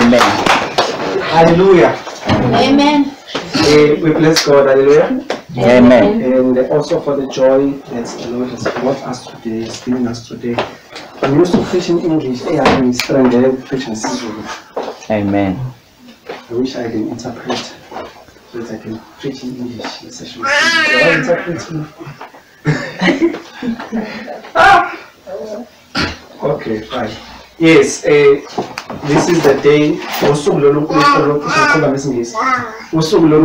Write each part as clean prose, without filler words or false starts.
Amen. Hallelujah. Amen. We bless God. Hallelujah. Amen. And also for the joy that the Lord has brought us today, is giving us today. I'm used to preaching English. I'm preaching Zulu. Amen. I wish I can interpret so that I can preach in English. Do I interpret me? Okay, fine. Yes, this is the day. Usuku lolu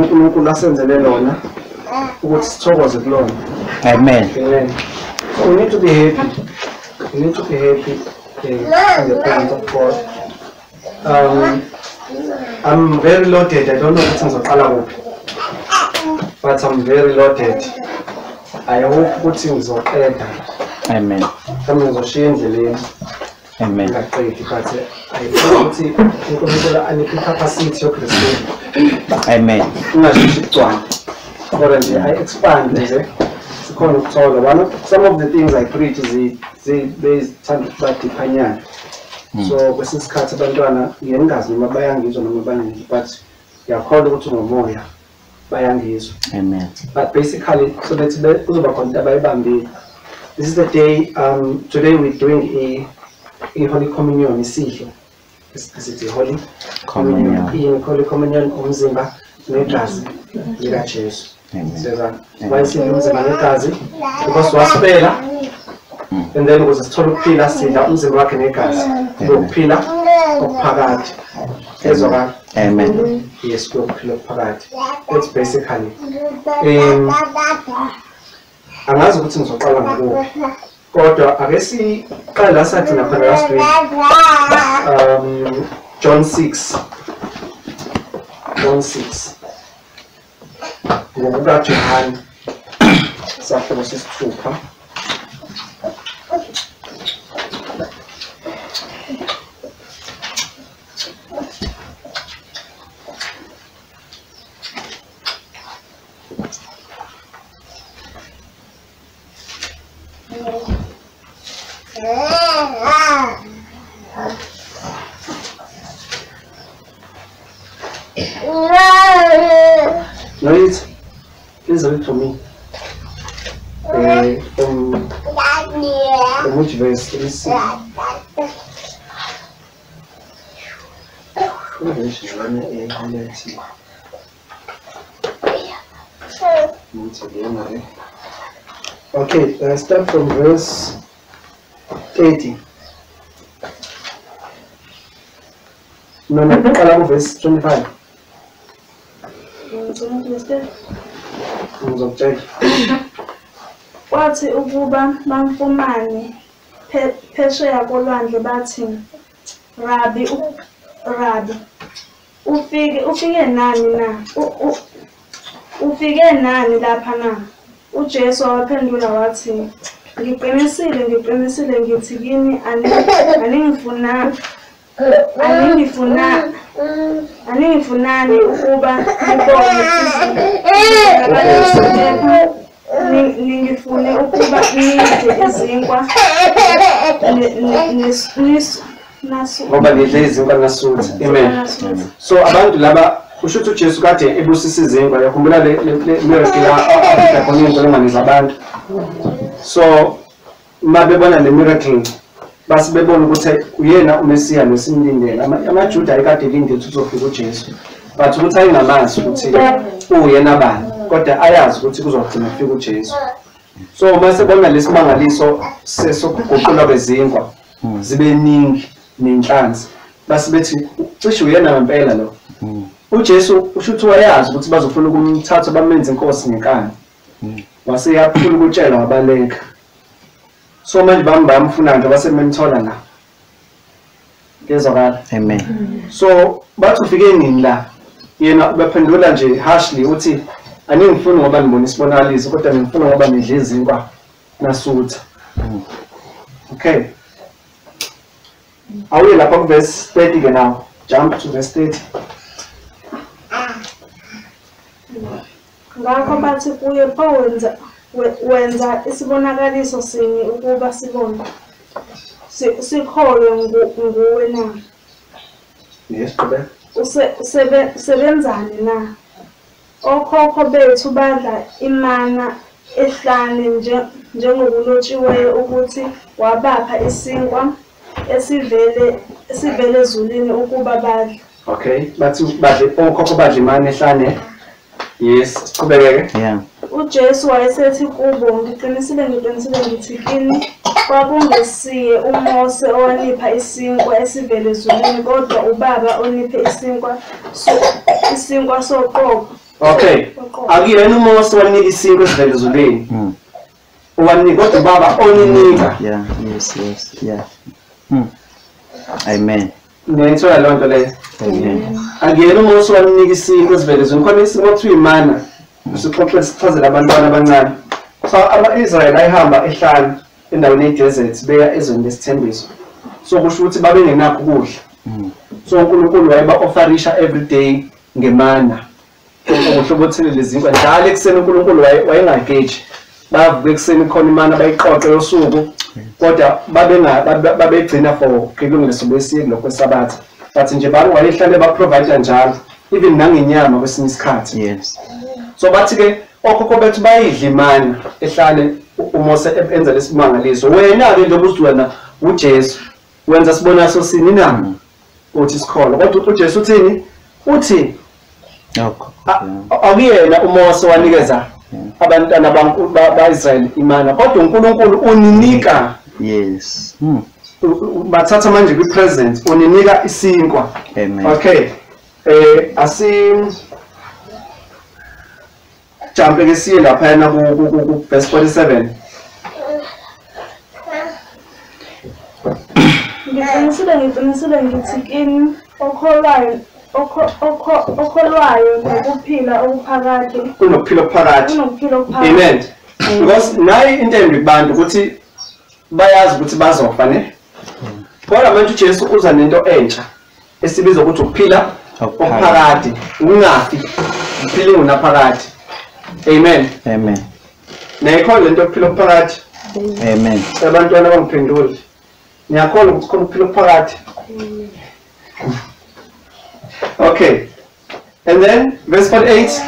uNkulunkulu asenzele lona ukuthi sithokoze kulona. Amen. Amen. So we need to be happy. We need to be happy in the presence of God. I'm very loaded. I don't know what ngizoqala kuphi, but I'm very loaded. I hope ukuthi ngizoqeda. Amen. Mhlawumbe ngizoshiya endleleni. Amen. Ngaqedi, but I hope ukuthi uNkulunkulu aniphe capacity yokureceive. Amen. Ungashishi kugcwala. Kodwa nje I expand nje. Sikhona ukuthola. One of some of the things I preach is bezithanda ukuba deepanyana. So kwesinye isikhathi abantwana ngiye ngingazi noma bayangizwa noma bangizwa, but ngiyakholwa ukuthi ngomoya bayangizwa. Amen. But basically so that kuzoba khona into abayibambile. This is the day, today we're doing a Holy Communion, isidlo. Is it a Holy Communion? Holy Communion, umzimba negazi likaJesu. Amen. Why sidla umzimba negazi? Because wasifela, and then ukuze sithole ukuphila sidla umzimba wakhe negazi. Ukuphila okuphakade. Ezwakala? Amen. Yes, ukuphila okuphakade. That's basically. Angazi ukuthi ngizoqala ngakuphi. Kodwa ake siqale la sagcina khona last week. John 6. John 6. NgokukaJohane isahluko sesithupha. No, it. Please read for me. From which verse? Let me see. Okay, start from verse 30. No, verse 25. Kwathi ukuba bamfumane phesheya kolwandle bathi, Rabi, Rabi, ufike nani na? Ufike nani lapha na? uJesu waphendula wathi, ngiqinisile, ngiqinisile ngithi kini, aningifunani ukuba nibone ningifune ukuba nidle izinkwa ngoba nidle izinkwa nasutha. Amen. So abantu laba kusho ukuthi uJesu kade ebusisa izinkwa, uyakhumbula le miracle la afika khona inkulungwane zabantu. So mabebona le miracle base bebona ukuthi uyena uMesiya nosimlindele. AmaJuda ayekade elinde ukuthi uzofika uJesu, but ukuthi ayengamazi ukuthi uyena bani, kodwa ayazi ukuthi kuzogcina kufika uJesu. So uma sebona lesimangaliso sokuguqulwa kwezinkwa zibe ningi nenhlanzi, base bethi cishe uyena ngempela lo. uJesu usho ukuthi wayazi ukuthi bazofuna ukumthatha bamenze inkosi ngenkani, wase yaphula ukutshela wabaleka. So manje bamfuna nje base bemthola la. Ngezwakala? Amen. So bathi ufike nini la? Yena baphendula nje harshly uthi aningifuni ngoba nibona isibonakaliso, kodwa ngifuna ngoba nidle izinkwa nasutha. Okay. Awuye lapha ku verse 30 ke now. Jump to verse 30. Ngakho bathi kuye, pho wenza isibonakaliso sinye ukuba sibone sikholwe nguwe na? Yes, qhubeka. Usebenzani na? Okhokho bethu badla imana ehlane njengokulotshiweyo ukuthi wabapha isinkwa esivele ezulwini ukuba badle. Okay, bathi badle okhokho badla imana ehlane. Yes, siqhubeke. Yeah. uJesu wayesethi kubo, ngiqinisile ngithi kini, kwakungesiye uMose owanipha isinkwa esivele ezulwini, kodwa uBaba oniphe isinkwa soqobo. Okay. Akuyena uMose owanika isinkwa esivele ezulwini. Owanika kodwa uBaba oninika. Yeah, yes, yes, yeah. Amen. Ngiyayithola leyo nto leyo. Amen. Akuyena uMose owanika isinkwa esivele ezulwini. Khona isinkwa kuthiwa imana. Sixoxe sichazele abantwana abancane. So ama-Israyeli ayihamba ehlane endaweni ye-desert beya ezweni lesithembiso. So kusho ukuthi babengenakho ukudla. So uNkulunkulu wayeba-offerisha every day ngemana. Uhlobo othile lezinkwa njalo ekuseni uNkulunkulu wayengageji. Bavuka ekuseni khona imana bayiqoqe yosuku, kodwa babegcina for kulungile besiye lokho kweSabatha. But nje wayehlale ba-provide njalo even nangenyama kwesinye isikhathi. Yes. So bathi ke okhokho bethu bayidla imana ehlane uMose enza lesimangaliso. Wena ke njengoba uthi wena uJesu wenza sibonaso sini na? Uthi sikhona. Kodwa uJesu uthini? Uthi akuyena uMose wanikeza abantwana ba-Israyeli imana, kodwa uNkulunkulu uninika. Yes. Bathatha manje kwi-present uninika isinkwa. Amen. Okay. Asi jump ke siye laphayana ku verse 47. Ngiqinisile ngithi kini, okholwayo nokuphila okuphakade. Kunokuphila okuphakade. Amen. Because nayi into embi kubantu ukuthi bayazi ukuthi bazofa ne. Kodwa manje uJesu uza nento entsha esibiza ukuthi ukuphila okuphakade, ungafi, uphile unaphakade. Amen. Amen. Nayikho lento yokuphila okuphakade. Amen. Abantwana bangiphendule. Ngiyakholwa ukuthi khona ukuphila okuphakade. Okay. And then verse 48.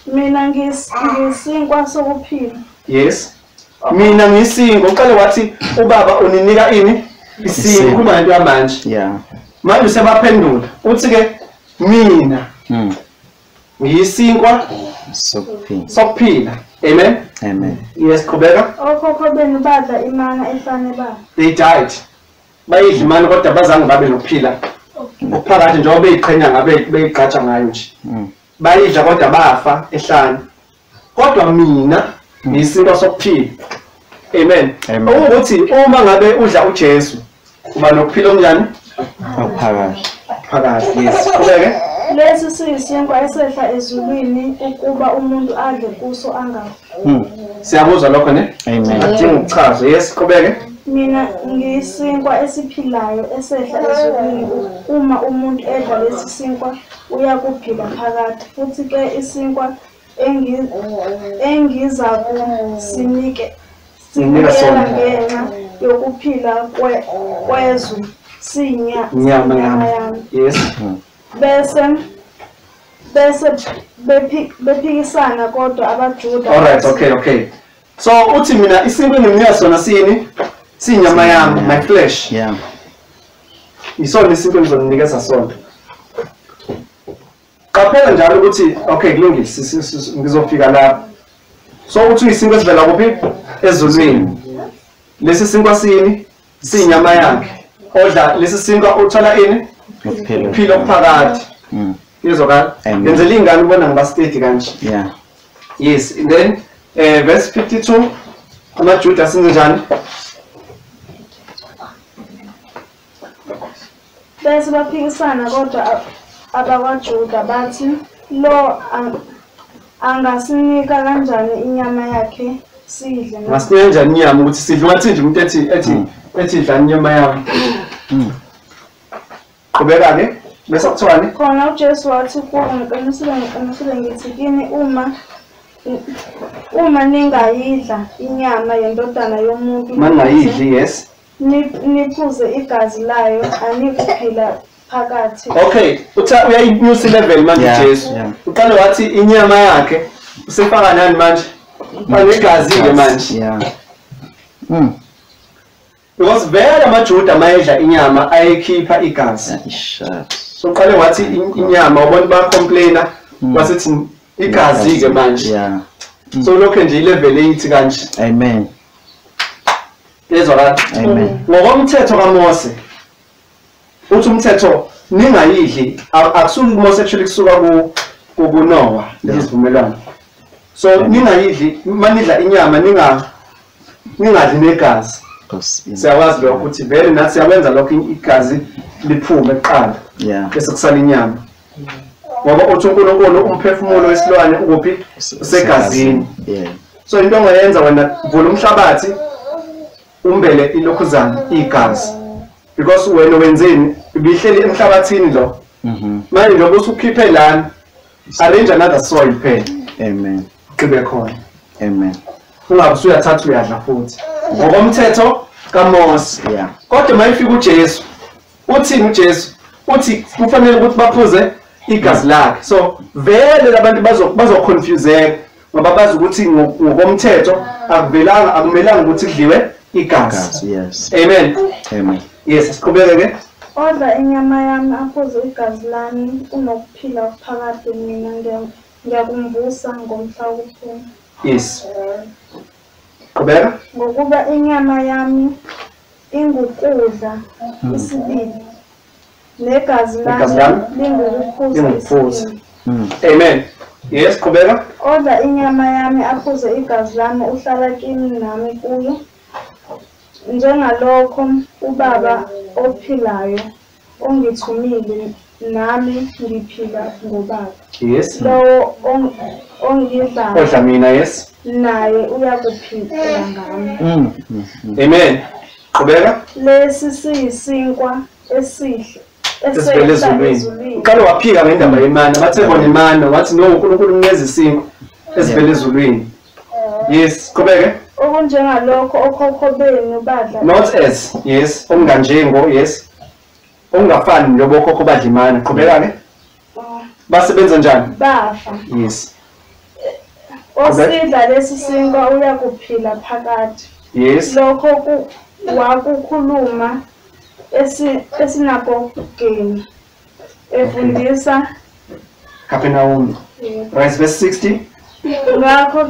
Mina ngisinkwa sokuphila. Yes. Mina ngisinkwa. Uqale wathi ubaba uninika ini? Isinkwa. Kuba into yamanje. Yeah. Manje usebaphendula. Uthi ke mina ngiyisinkwa sokuphila. Amen. Amen. Yes, qhubeka. Okhokho benu badla imana ehlane ba. They died. Bayidla imana kodwa bazange babe nokuphila okuphakade njengoba beyiqhenya ngabe beyigqaja ngayo nje. Bayidla kodwa bafa ehlane. Kodwa mina ngiyisinkwa sokuphila. Amen. Ukuthi uma ngabe udla uJesu uba nokuphila okunjani? Okuphakade. Phakade. Yes. Qhubeke. Lesi siyisinkwa esehla ezulwini ukuba umuntu adle kuso angafi. Siyakuzwa lokho ne? Amen. Adinga ukuchaza. Yes, qhubeke. Mina ngiyisinkwa esiphilayo esehla ezulwini, uma umuntu edla lesi sinkwa uyakuphila phakade. Futhi ke isinkwa engizakusinikela ngenxa yokuphila kwezwe siyinyama yami. Yes. Bese bephikisana kodwa abaJuda. All right, okay, okay. So uthi mina isinkwa engimnika sona sini? Siyinyama yami, my flesh. Yeah. Isona isinkwa engizonikeza sona. Qaphela njalo ukuthi okay kulungile ngizofika lapho. So uthi isinkwa esivela kuphi? Ezulwini. Lesi sinkwa sini? Siyinyama yakhe. Odla lesi sinkwa uthola ini? Ukuphila okuphakade. Ngizokala. Ngenzela ingane ubona ngiba steady kanje. Yeah. Yes, and then verse 52 amaJuda asenze njani? Bese baphikisana kodwa abakwaJuda bathi lo angasinika kanjani inyama yakhe sidle? Ngasinika kanjani inyama ukuthi sidle? Wathi nje umuntu ethi idla inyama yami. Qhubeka ke bese kuthiwani? Khona uJesu wathi kubo, ngiqinisile ngithi kini, uma ningayidla inyama yendodana yomuntu, maningayidli, yes, niphuze igazi layo, anikuphila phakathi. Okay, utha uyayinyusa level manje Jesu. Uqale wathi inyama yakhe usefaka nani manje? Negazi ke manje. Yeah. Because vele amaJuda mayedla inyama ayekhipha igazi. So uqale wathi inyama ubona ba complainer wasithi igazi ke manje. Yeah. So lokho nje ilevel 8 kanje. Amen. Yezwa. Amen. Ngokomthetho kaMose uthi umthetho ningayidli akusuki kuMose actually kusuka kuNoah lesivumelwano. So ningayidli manidla inyama ningadli negazi. Siyakwazi lokho ukuthi vele nathi siyakwenza lokho igazi liphume kuqala. Bese kusala inyama. Ngoba uthi uNkulunkulu umphefumulo wesilwane ukuphi? Usegazini. So into ongayenza wena vula umhlabathi umbele ilokhuzana igazi. Because wena wenzeni ibihleli emhlabathini lo. Manje njengoba usukhiphe lana arrange another soil phela. Amen. Qibe khona. Amen. Ungabe usuyathatha uyadla futhi. Ngokomthetho kaMose. Yeah. Kodwa mayifika uJesu, uthini uJesu? Uthi kufanele ukuthi baphuze igazi lakhe. So vele labantu bazoconfuseka ngoba bazi ukuthi ngokomthetho akuvelanga akumelanga ukuthi kudliwe igazi. Yes. Amen. Amen. Yes, siqhubeke ke. Odla inyama yami aphuze igazi lami unokuphila phakade, mina ngiyakumvusa ngomhla wokuphela. Yes. Qhubeka. Ngokuba inyama yami ingukudla isibili negazi lami lingukuphuza isibili. Amen. Yes, qhubeka. Odla inyama yami aphuze igazi lami uhlala kimi nami kuye. Njengalokho uBaba ophilayo ongithumile nami ngiphila ngoBaba. Yes. Lowo ongidlayo odla mina, yes, naye uyakuphila ngami. Amen. Qhubeka. Lesi siyisinkwa esihle esivela ezulwini. Uqale waphika ngendaba yemana, bathe bona imana, wathi no uNkulunkulu unikeza isinkwa esivela ezulwini. Yes, qhubeke. Okunjengalokho okhokho benu badla. Not as, yes, okunganjengo, yes. Okungafani njengoba okhokho badla imana. Qhubeka ke. Basebenza njani? Bafa. Yes. Osidla lesi sinkwa uyakuphila phakade. Yes. Lokho wakukhuluma esinagogeni efundisa Capernaum. Right, verse 60. Ngakho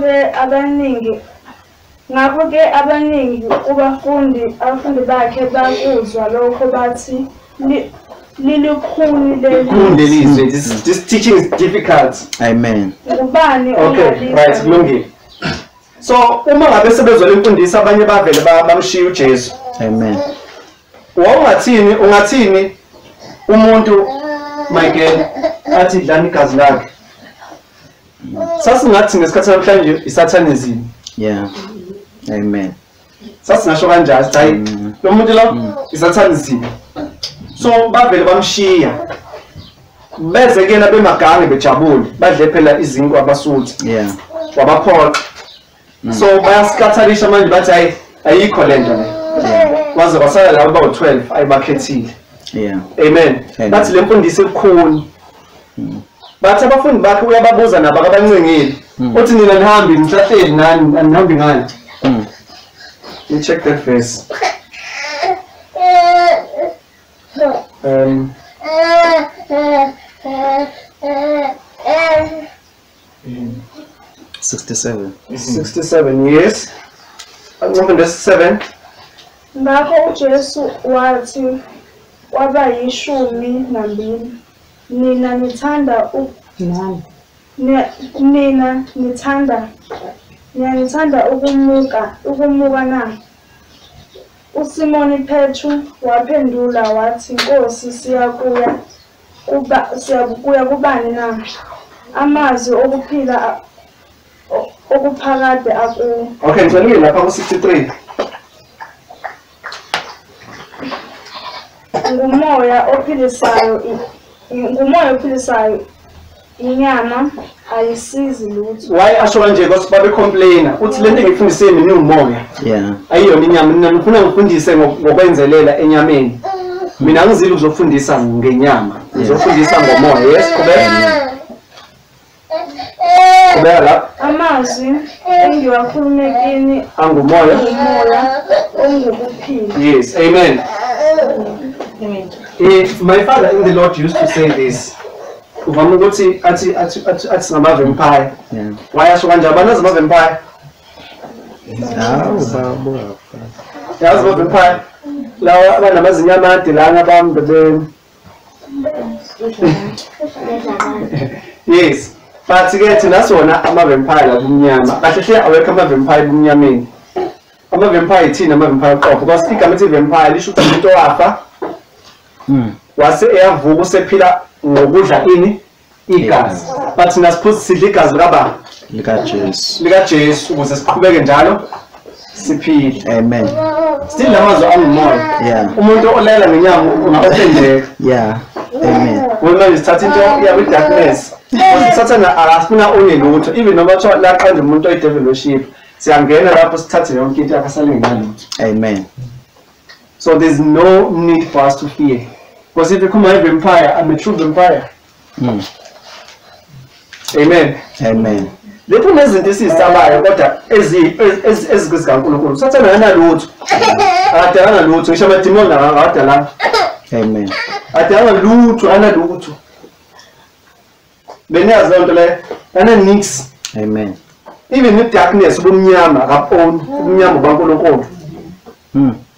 ke abaningi kubafundi abafundi bakhe bakuzwa lokho bathi lilikhuni lelizwe. This teaching is difficult. Amen. Ngubani? Okay, right, kulungile. So uma ngabe sebezwa lemfundiso abanye bavele bamshiya uJesu. Amen. Wawungathini ungathini umuntu Michael athi dlani igazi lakhe? Sasingathi ngesikhathi namhlanje isatanism. Yeah. Amen. Sasingasho kanjani hayi lo muntu lo isatanism. So bavele bamshiya. Beze kena bemagange bejabule badle phela izinkwa abasuthi. Yeah. Wabaphoqa. So bayasikhathalisha manje bathi hayi ayikho lento le. Waze wasala labo bawu12 ayibakhethile. Yeah. Amen. Bathi le mfundiso ebukhuni. Bathi abafundi bakhe uyababuza nabo abancengile. Uthi nina nihambi nihlahleli nani anihambi ngani? You check that verse. 67. 67, yes. Verse 7. Ngakho uJesu wathi kwabayishumi nambili, nina nithanda ukumuka na? uSimoni Petru waphendula wathi, Nkosi, siyakuya kubani na? Amazwi okuphila okuphakade akuwo. Okay, ngicela lapha ku-63. Ngumoya ophilisayo inyama ayisizi lutho. Why asho kanje? Because babe complainer uthi lento engifundise mina umoya. Yeah. Ayiyona inyama, mina ngifuna ngifundise ngokwenzelela enyameni. Mina ngizile ukuzofundisa ngenyama, ngizofundisa ngomoya. Yes, qhubeka. Qhubeka lapho. Amazwi engiwakhulume kini angumoya, umoya ongukuphila. Yes, amen. Amen. My father in the Lord used to say this. Uvame ukuthi athi athi athi athi singama vampire. Yeah. Wayasho kanje abanazi ama vampire. Hawu babo. Yazi ama vampire. Lawa abanamazinyo amade lana bambe be. Yes. But ke thina sona ama vampire la kumnyama. Kahle hle awekho ama vampire kumnyameni. Ama vampire thina ama vampire qobo because igama ethi vampire lisho ukuthi umuntu owafa. Wase eyavuka usephila ngokudla ini igazi. But thina siphuza sidla igazi likabani? LikaJesu. LikaJesu ukuze siqhubeke njalo siphile. Amen. Still lamazwi angumoya. Yeah. Umuntu olela ngenyama ungaofendeka. Yeah. Amen. Wena sithatha into ya darkness. Usithatha akafuna onelutho even noma kuthiwa laqanja umuntu oyi-devil worship siyangena lapho sithathe yonke into akasale ngenalutho. Amen. So there's no need for us to fear. Because if you come a vampire, I'm a true vampire. Amen. Amen. Lapho nezinto esizisabayo kodwa ezikaNkulunkulu. Sathana akanalutho. Akadalanga lutho, ngisho amadimoni akadalanga. Amen. Akadalanga lutho, analutho. Beniyazi loo nto leyo? Ananix. Amen. Even with darkness, ubumnyama akabuoni, ubumnyama bukaNkulunkulu.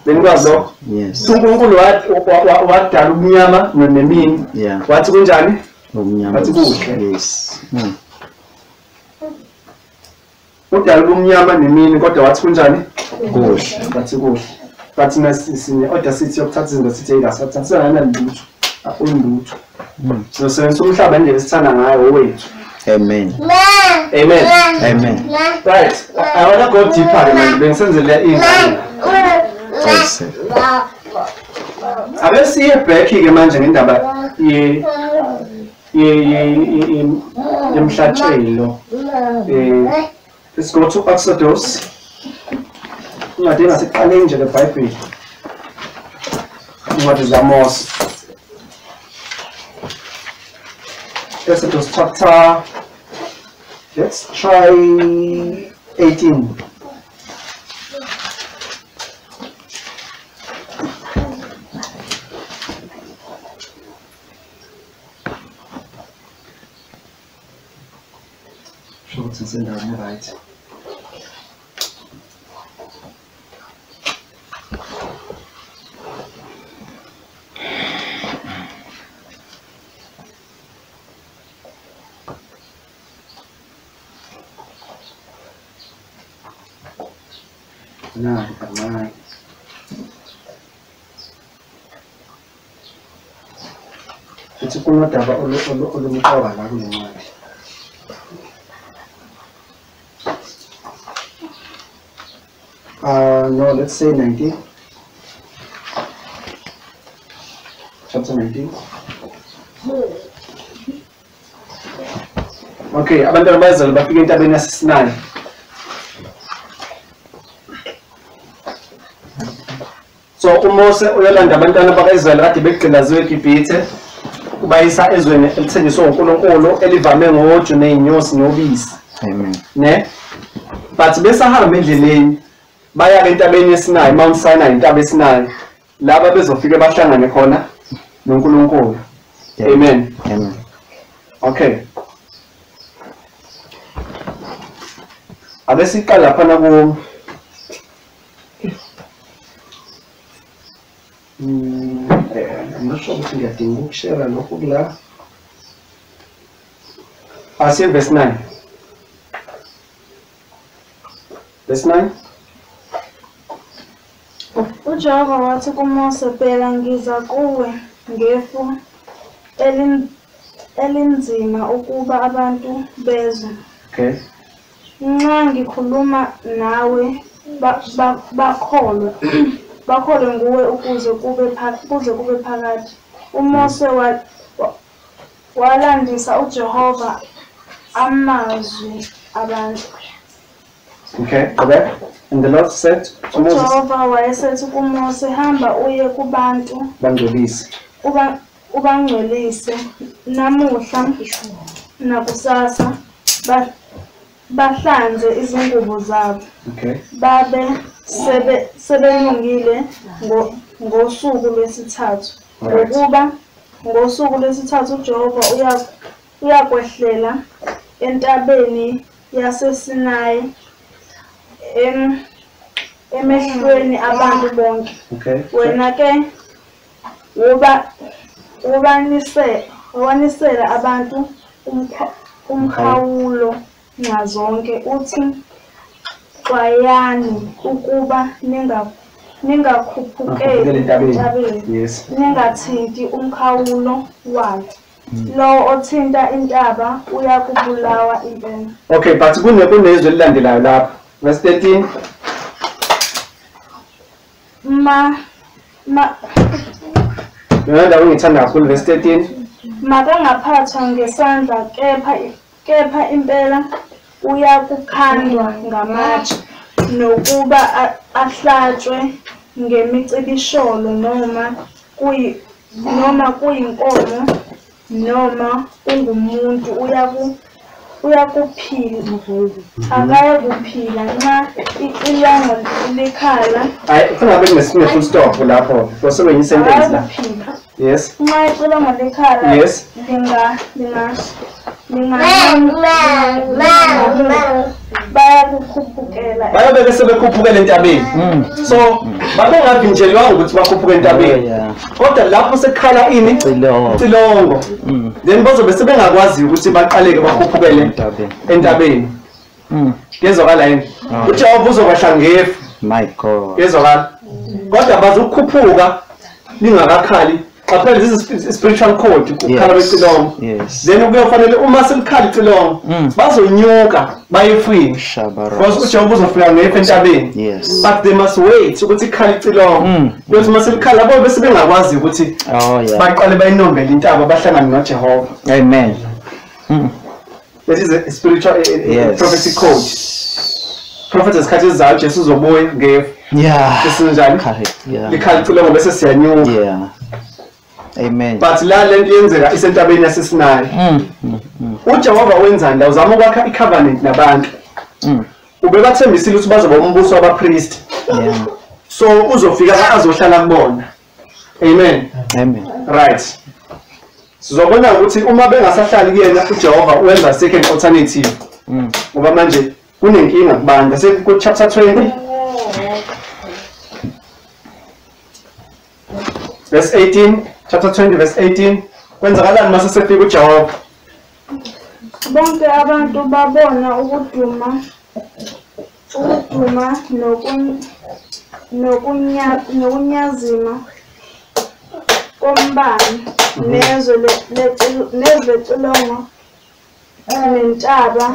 Benikwazi lokho? Yes. uNkulunkulu wadala ubumnyama nemini. Yeah. Wathi kunjani? Ubumnyama. Wathi kuhle. Yes. Udala ubumnyama nemini kodwa wathi kunjani? Kuhle. Wathi kuhle. But thina sine audacity yokuthatha izinto sithi engasathatha singanalutho. Akunalutho. Sizosebenzisa umhlaba ngendlela esithanda ngayo owethu. Amen. Amen. Amen. Right. I want to go deeper manje bengisenzele ingane. Ake siye back ke manje ngendaba ye yemhlatshelo. Let's go to Exodus. Incwadi engasekuqaleni nje leBhayibheli. Incwadi zikaMose. Exodus chapter, let's try 18. Sure, it's in there, right? Nine. Futhi kunodaba olumqoka la kule ncwadi. No, let's say 19. Chapter 19. Okay, abantwana bayizolo bafika entabeni yaseSinayi. So uMose uyolanda abantwana bakaIsrayeli kade begqilaziwe eGibhithe ubayisa ezweni elithenjiswe uNkulunkulu elivame ngoju ney'nyosi nobisi. Amen. Ne? But besahamba endleleni baya entabeni yeSinayi, Mount Sinai, intaba yeSinayi. Laba bezofike bahlangane khona noNkulunkulu. Amen. Amen. Okay. Ake siqale laphana ku I'm not sure ukuthi ngiyadinga ukushare lokhu kula. Asiye verse 9. Verse 9. uJehova wathi kuMose, bheka ngiza kuwe ngefu elinzima ukuba abantu bezwe. Okay. Nxa ngikhuluma nawe bakholwe. Bakholwe nguwe ukuze kube phakathi. uMose walandisa uJehova amazwi abantu. Okay, qhubeka. And the Lord said to Moses, uJehova wayesethi kuMose, hamba uye kubantu bangcwelise ubangcwelise namuhla nakusasa, bahlanze izingubo zabo. Okay. Babe sebelungile ngosuku lwesithathu. Ngokuba ngosuku lwesithathu uJehova uyakwehlela entabeni yaseSinayi emehlweni abantu bonke. Okay. Wena ke ubanisela abantu umkhawulo nxazonke, uthi xwayani ukuba ningakhuphukeli entabeni. Yes. Ningathinti umkhawulo wayo. Lowo othinta intaba uyakubulawa impela. Okay, but kunezwi elilandelayo lapha. Verse 13. Yona ngithanda kakhulu verse 13. Makangaphathwa ngesandla, kepha impela uyakukhandwa ngamatshe, nokuba ahlatshwe ngemicibisholo, noma kuyinkomo noma ungumuntu uyakuphila, akayakuphila nxa icilongo likhala. Hayi, kungabe kunesine full stop lapho. Kwase sentence la. Yes. Nxa icilongo likhala. Yes. Bayakukhuphukela. Bayabe sebekhuphukela entabeni. So babengavinjelwanga ukuthi bakhuphuke entabeni. Kodwa lapho sekukhala ini? Icilongo. Then bazobe sebengakwazi ukuthi baqaleke bakhuphukele entabeni. Kuyezwakala yini? uJehova uzokwehla ngefu. My God. Kuyezwakala. Kodwa bazokhuphuka lingakakhali. Qaphela, this is spiritual code, ukukhala kwecilongo. Yes. Then kuyofanele uma selikhala icilongo bazonyuka baye efwini. Because uJehova uzofika ngefu entabeni. Yes. But they must wait ukuthi ikhala icilongo. Kuyothi uma selikhala bo bese bengakwazi ukuthi baqale bayinombele intaba bahlangane noJehova. Amen. This is a spiritual prophetic code. Prophet esikhathi esizayo Jesu uzobuya ngefu. Yeah. Esinjani? Yeah. Likhala icilongo bese siyanyuka. Yeah. Amen. But la lento yenzeka isentabeni yaseSinayi. uJehova wenzani la? Uzama ukwakha icovenant nabantu. Ubebathembisile ukuthi bazoba umbuso wabapriest. Yeah. So uzofika azohlala kubona. Amen. Amen. Right. Sizobona ukuthi uma bengasahlali kuyena uJehova wenza second alternative. Ngoba manje kunenkinga kubantu. Seku chapter 20 verse 18. Chapter 20 verse 18. Kwenzakalani mase sefika uJehova? Bonke abantu babona ukuduma nokunyazima kombani, nezwe lecilongo nentaba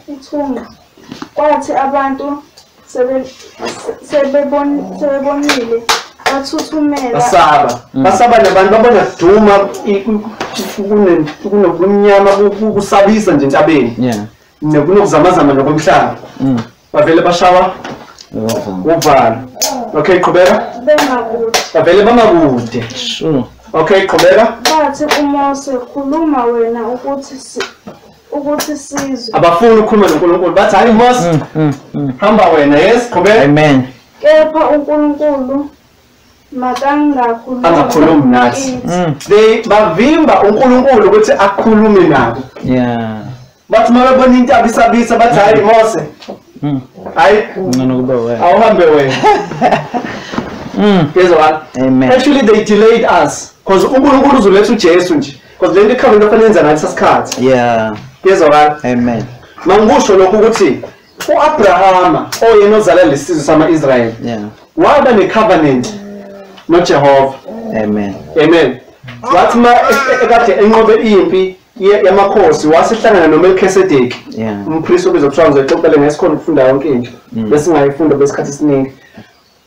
ithunga. Kwathi abantu sebebonile bathuthumela, basaba nabantu babona duma kunokumnyama kusabisa nje entabeni. Yeah. Kunokuzamazama nokomhlaba. Bavele bashawa uvalo. Okay, qhubeka. Bengakude. Bavele bamakude. Sure. Okay, qhubeka. Bathi kuMose, khuluma wena ukuthi sizwe. Abafuni ukukhuluma noNkulunkulu, bathi hayi Mose, hamba wena. Yes, qhubeka. Amen. Kepha uNkulunkulu makangakhulumi nathi. They bavimba uNkulunkulu ukuthi akhulume nabo. Yeah. Bathi mabebona intaba isabisa bathi hayi Mose. Hayi ngcono kuba wena. Awuhambe wena. Yezwa. Amen. Actually they delayed us because uNkulunkulu uzoletha uJesu nje. Because lento icovenant ofanele yenza ngathi sasikhathi. Yeah. Yezwa. Amen. Mangikusho lokhu ukuthi uAbrahama oyena ozala lesizwe sama-Israyeli. Yeah. Waba necovenant noJehova. Amen. Amen. Wathi ma ekade enqobe impi yamakhosi wasehlangana noMelkisedeki. Yeah. Umpriest obizwa kuthiwa ngizoxoxela ngesikhona ukufunda yonke into. Bese ngayifunda besikhathi esiningi.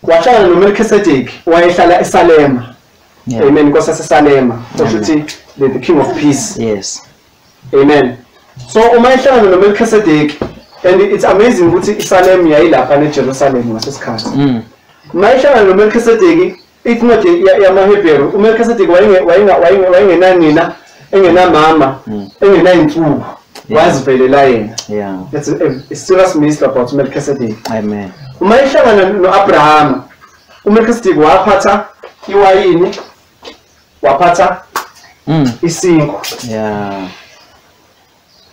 Wahlangana noMelkisedeki wayehlala eSalema. Yeah. Amen. Inkosi yaseSalema. Kusho ukuthi the king of peace. Yes. Amen. So uma ehlangana noMelchizedek, and it's amazing ukuthi iSalem yayilapha neJerusalem ngaso sikhathi. Uma ehlangana noMelchizedek, incwadi yamaHebheru, uMelchizedek wayengenanina, engenamama, engenayinsuku, wazivelela yena. Yeah. That's a serious mystery about Melchizedek. Amen. Uma ehlangana noAbraham, uMelchizedek waphatha iwayini, waphatha isinkwa. Yeah.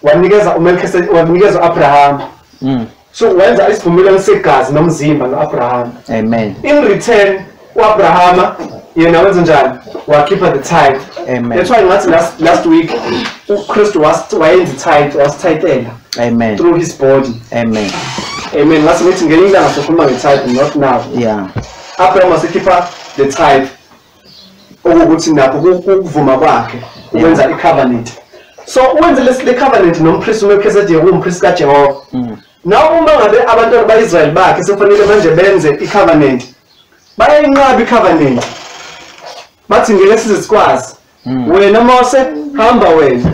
Wanikeza uMelchizedek, wanikeza uAbraham. So wenza isivumelwano segazi nomzimba noAbraham. Amen. In return, uAbraham yena wenza njani? Wakhipha the tithe. Amen. That's why ngathi last week uKristu wayenza tithe, wasithathela. Amen. Through his body. Amen. Amen. Ngathi ngithi ngelinye ilanga sokhuluma nge-tithe, not now. Yeah. Abraham wasekhipha the tithe, okuwukuthi nakho ukuvuma kwakhe ukwenza i-covenant. So wenze le covenant nompriest uMelchizedek, umpriest kaJehova. Now uma ngabe abantwana ba-Israyeli bakhe sekufanele manje benze i-covenant, bayayinqaba i-covenant, bathi ngeke size sikwazi. Wena Mose, hamba wena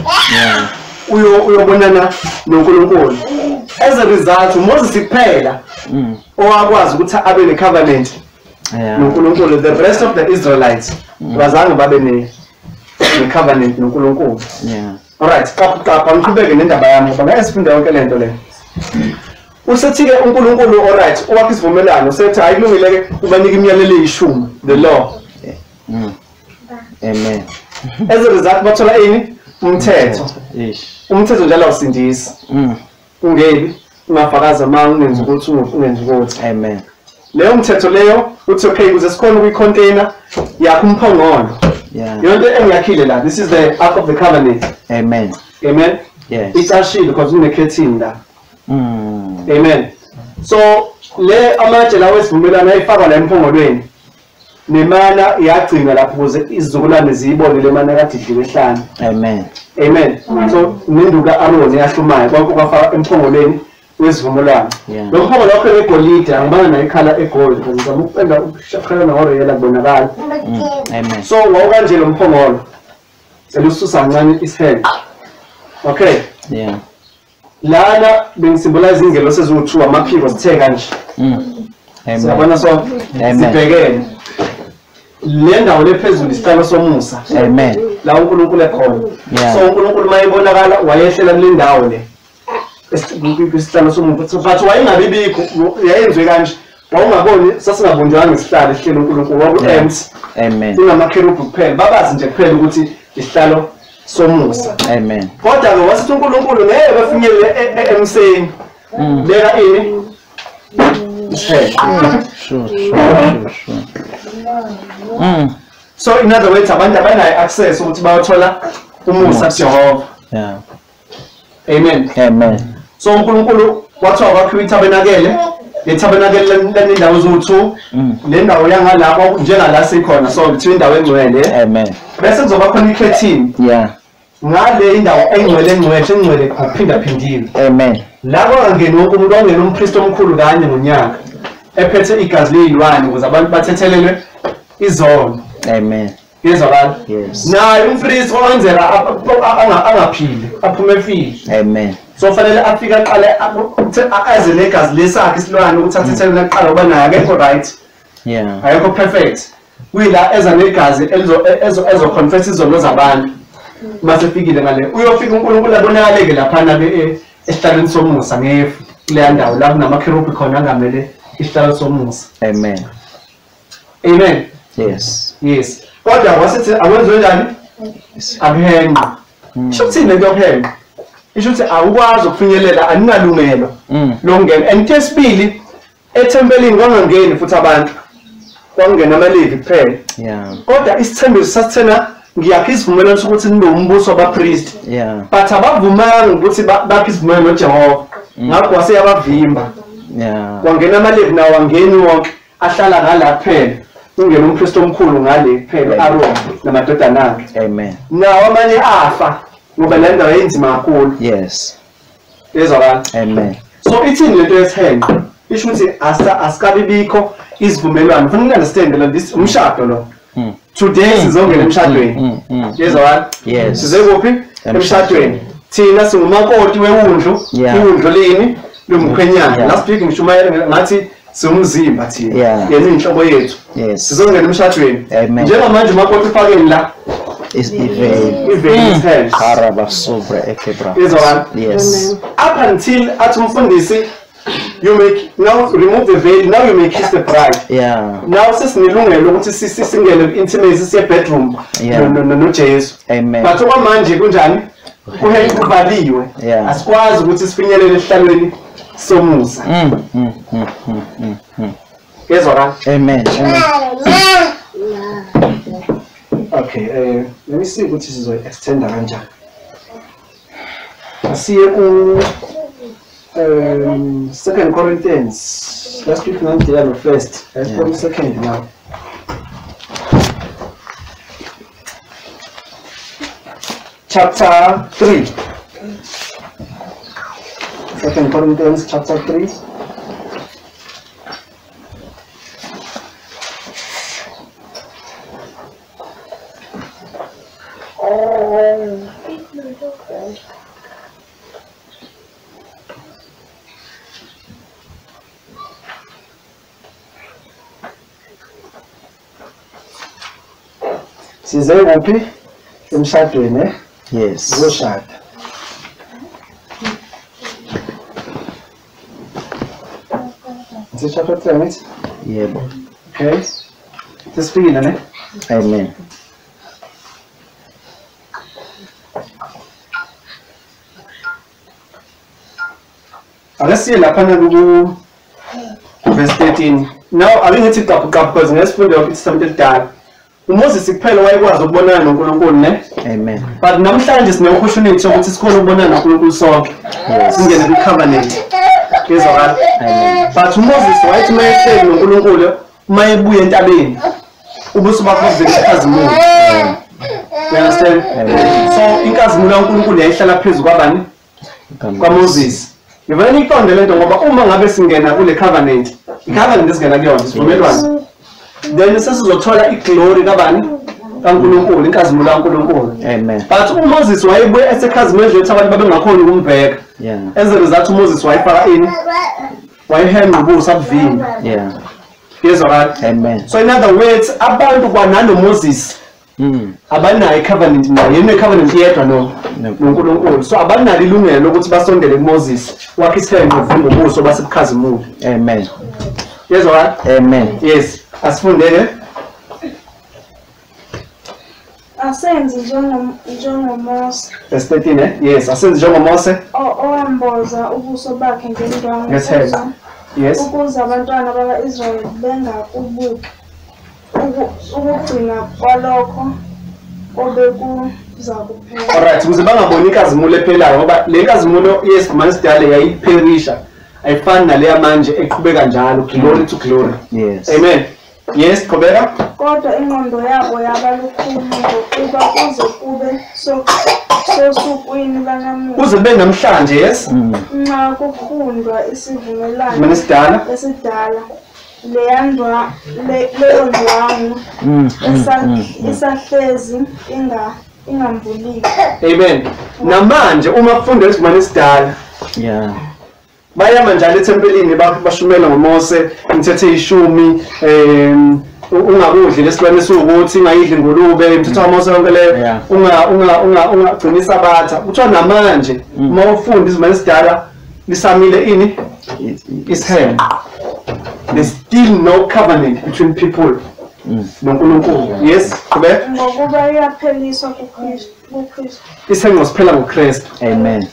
uyobonana noNkulunkulu. As a result, uMoses kuphela owakwazi ukuthi abe ne-covenant noNkulunkulu. The rest of the Israelites bazange babe ne-covenant noNkulunkulu. Yeah. Alright, qapha ngiqhubeke nendaba yami ngoba ngeke sifunde yonke lento le. Usethi-ke uNkulunkulu, alright, owakhe isivumelwano, usethi hayi kulungile-ke ubanika imiyalelo eyishumi, the law. Amen. As a result, bathola ini? Umthetho. Umthetho njalo awusindisi. Ungebi, ungafakaza ma ungenza ukuthi ungenza ukuthi. Amen. Leyo mthetho leyo uthi okay, ukuze sikhone ukuyicontainer yakho umphongolo. Yeah. Yonke engiyakhile la, this is the Ark of the Covenant. Amen. Amen. Yes. Icashile because unekhethini la. Amen. So le amatshe lawo esivumelwano ayifakwa la emphongolweni. Nemana iyagcinwa lapho ukuze izizukulwane ziyibone le mana kade idliwe ehlane. Amen. Amen. So nenduka Aaron eyahlumayo konke kwafaka emphongolweni wesivumelwano. Lo mphongolo wakho egolide, angibanga nayo ikhala egold, ngizama ukupenda ukushaqela nahorela kubonakala. Amen. So wawukanje lo mphongolo. Selususa kancane isihenge. Okay. Yeah. Lana bengisymbolize ingelosi eziwu-2 amaphiko zithe kanje. Amen. Siyabona so sibhekene. Le ndawo lephezulu isihlalo somusa. Amen. La uNkulunkulu ekhona. Yeah. So uNkulunkulu mayebonakala wayehlela kule ndawo le. Isihlalo somusa. But wayengabibikho, yayenziwe kanje. Wawungaboni, sasingabonjwanga isihlalo esihlelo uNkulunkulu waku-empty. Amen. Kungamakherubhi kuphela. Babazi nje kuphela ukuthi isihlalo somusa. Amen. Kodwa ke wasithi uNkulunkulu ngeke bafinyelele emseni. Beka ini? Isihenge. Sure. So in other words, abantu abanayo access ukuthi bayothola umusa kuJehova. Yeah. Amen. Amen. So uNkulunkulu wathiwa kwakhiwa ithabernakele, le thabernakele lendawo eziwu-2, le ndawo yangalapho njengala sikhona, so kuthiwa indawo engcwele. Amen. Bese kuzoba khona ikhethini. Yeah. Ngale indawo engcwele engcwele engcwele kuphindaphindiwe. Amen. La kwangena wonke umuntu, wangena umpriest omkhulu kanye ngonyaka ephethe igazi leyilwane ukuze abantu bathethelelwe izono. Amen. Yezwakala? Yes. Naye umpriest kwenzeka angaphili, aphume efile. Amen. So fanele afike aqale aze negazi lesakhe isilwane ukuthi athethelele kuqala ngoba naye akekho right. Yeah. Ayekho perfect. Kuyila eza negazi ezo confess izono zabantu. Mase fikile ngale uyofika uNkulunkulu abonakaleke laphana ke esihlalweni somusa ngefu kuleya ndawo la kunamakherubhi khona angamele isihlalo somusa. Amen. Amen. Yes. Yes. Kodwa wasithi akwenziwe njani? Akuhenqa. Isho ukuthini lento yokuhenqa? Isho ukuthi awukwazi ukufinyelela, aninalungelo lokungena. And yesibili, ethempelini kwangangeni futhi abantu, kwangena amaLevi kuphela. Yeah. Kodwa isithembiso sasithena ngiyakha isivumelwano sokuthi nibe umbuso wabapriest. Yeah. But abavumanga ukuthi bakhe isivumelwano noJehova. Ngakho waseyabavimba. Yeah. Kwangena amaLevi nawo angeni wonke, ahlala ngala kuphela. Ungena umpriest omkhulu ngale kuphela, Aaron namadodana akhe. Amen. Nawo amanye afa ngoba le ndawo yayinzima kakhulu. Yes. Yezwakala? Amen. So ithini lento yesihenqo? Isho ukuthi asikabibikho isivumelwano. Kufanele understand lo this umshado lo. Today sizongena emshadweni. Yezwakala? Yes. Size kuphi? Emshadweni. Thina singumakoti wewundlu, iwundlu lini lomkhwenyana. Last week ngishumayela ngathi siwumzimba thina. Yena inhloko yethu. Sizongena emshadweni. Njengamanje umakoti ufakeni la. Is even Karaba sobre ekebra. Yes. Up until athi umfundisi you make now remove the veil, now you may kiss the bride. Yeah. Now sesinelungelo ukuthi sisingene intimacy siye bedroom noJesu. Amen. But okwamanje kunjani? Kuvaliwe. Asikwazi ukuthi sifinyelele esihlalweni somusa. Yezwa? Amen. Amen. Okay, let me see ukuthi sizoyi extenda kanjani. Asiye ku 2 Corinthians. Last week no first. Let's go second now. Chapter 3. 2 Corinthians chapter 3. Size kuphi emshadweni? Yes. Sizoshada. Is chapter 3, right? Yebo. Okay. Sesifikile ne? Amen. Ake siye laphana ku verse 13. Now ake ngithi qaphu qaphu because ngesifundo yonke iTestamente elidala. uMoses kuphela wayekwazi ukubonana noNkulunkulu ne? Amen. But namhlanje sine opportunity ukuthi sikhone ukubonana noNkulunkulu sonke. Singene kwi covenant. Ngizwakala. Amen. But uMoses wayethi mayehleli noNkulunkulu uma ebuya entabeni ubuso bakhe buvele inkazimulo. You understand? Amen. So inkazimulo kaNkulunkulu yayihlala phezulu kwabani? KwaMoses. Ngivele ngiqonde lento ngoba uma ngabe singena kule covenant, i-covenant esingena kuyona isivumelwano. Then sesizothola iglory kabani? kaNkulunkulu, inkazimulo kaNkulunkulu. Amen. But uMoses wayebuye esekhazimulweni nje abantu babengakhona ukumbheka. Yeah. As a result uMoses wayefaka ini? Wayehenqa ubuso abuvimba. Yeah. Yezwakala? Amen. So in other words, abantu kwanalo Moses abanayo i-covenant naye, yena i-covenant yedwa no noNkulunkulu. So abanalo ilungelo lokuthi basondele kuMoses wakhe isihenqo uvimba ubuso basebukhazimule. Amen. Yezwakala? Amen. Yes. Asifundele. Asenze njengoMose. Verse 13, Yes, asenze njengoMose. Owamboza ubuso bakhe ngendwangu. Yes. Ukuze abantwana bakwa-Israyeli bengakubuki ukugcina kwalokho obekuza kuphela. Alright, ukuze bangaboni inkazimulo ephelayo ngoba le nkazimulo yesivumelwano esidala yayipherisha. Ayifani naleya manje eqhubeka njalo glory to glory. Yes. Amen. Yes, qhubeka. Kodwa ingqondo yabo yaba lukhuni ngokuba kuze kube sosukwini lwanamuhla. Kuze kube namhlanje, yes. Nxa kufundwa isivumelwano esidala leyo ndwangu isahlezi ingambuliwe. Amen. Namanje uma kufundwa isivumelwano esidala, yeah, bayama njalo ethempelini bashumela ngoMose imithetho eyishumi, ungakudli lesilwane esiwukuthi, ungayidli ingulube, imithetho kaMose yonke leyo, ungagcini isabatha. Kuthiwa namanje uma ufunda isivumelwano esidala lisamile ini isihenqo. There's still no covenant between people noNkulunkulu. Yes, qhubeka. Ngokuba iyapheliswa kuKristu. Isihenqo siphela ngoKristu. Amen.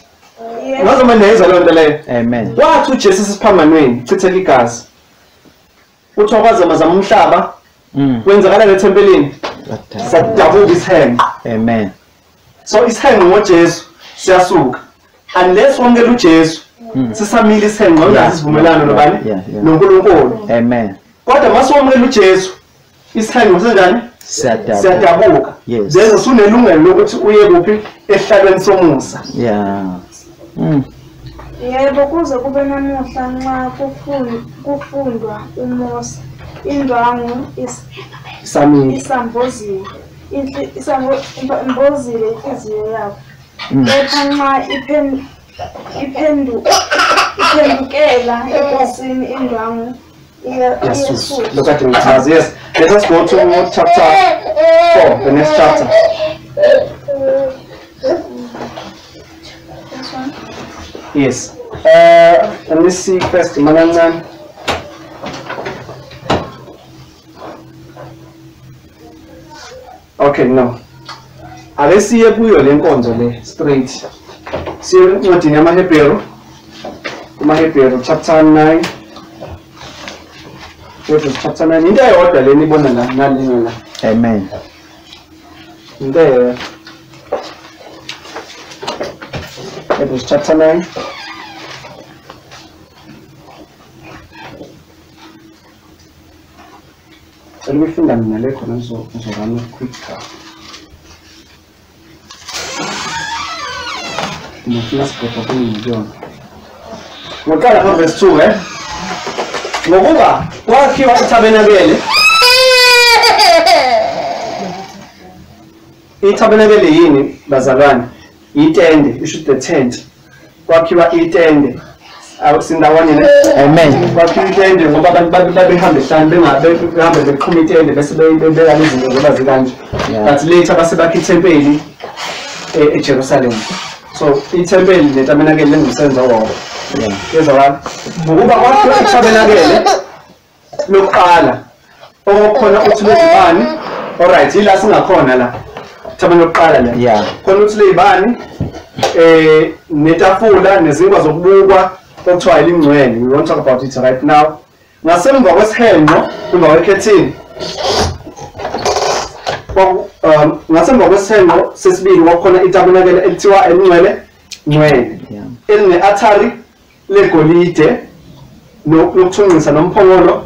Ngaze niyezwa leyo nto leyo. Amen. Wathi uJesu esiphambanweni chitheka igazi. Uthi wakwazamazama umhlaba. Kwenzakala ethempelini. Sadabuka isihenqo. Amen. So isihenqo ngoJesu siyasuka. Unless wamukela uJesu sisamile isihenqo ungazi isivumelwano nobani? NoNkulunkulu. Amen. Kodwa mase wamukela uJesu isihenqo senjani? Siyadabuka. Yes. Then usunelungelo lokuthi uye kuphi? Ehlalweni somusa. Yeah. Yebo, kuze kube namuhla nxa kufundwa uMose indwangu isambozile inhliziyo yabo. Kepha nxa iphendukela eNkosini indwangu iyasuswa. Look at the yes. Let us go to chapter 4, the next chapter. This one? Yes. Let me see first. Manangan. Okay, no. Ake siye kuyo le nkonzo le straight. Siye encwadini yamaHebheru. KumaHebheru chapter 9. Hebrews chapter 9. Into eyodwa le nibona la nalena la. Amen. Into eyodwa. Hebrews chapter 9. Cela ukuyifunda mina le khona ngizobana quick. Ngifuna sigoqa kuyiyona. Ngoqala ngo verse 2 Ngokuba kwakhiwa ithabenakele. Ithabenakele yini bazalwane? Itende, isho the tent. Kwakhiwa itende. Awusindawonye ne? Amen. Kwakhiwa itende ngoba abantu babehamba ehlane bengabe beqhuma itende bese bebeka izinto zoba zikanje. But later base bakha ithempeli eJerusalem. So ithempeli netabenakele lengumsebenzi owodwa. Yezwakala. Ngokuba kwakhiwa ithabenakele lokuqala okukhona uthi lezibani. Alright, ila singakhona la. Ithabenakele lokuqala la. Khona uthi lezibani netafula nezinkwa zokubukwa okuthiwa elingcwele. We won't talk about it right now. Ngasemva kwesihenqo emva kwekhethini ngasemva kwesihenqo sesibili kwakhona itabenakele elithiwa elingcwele ngcwele eline-athari legolide lokuthunqisa nomphongolo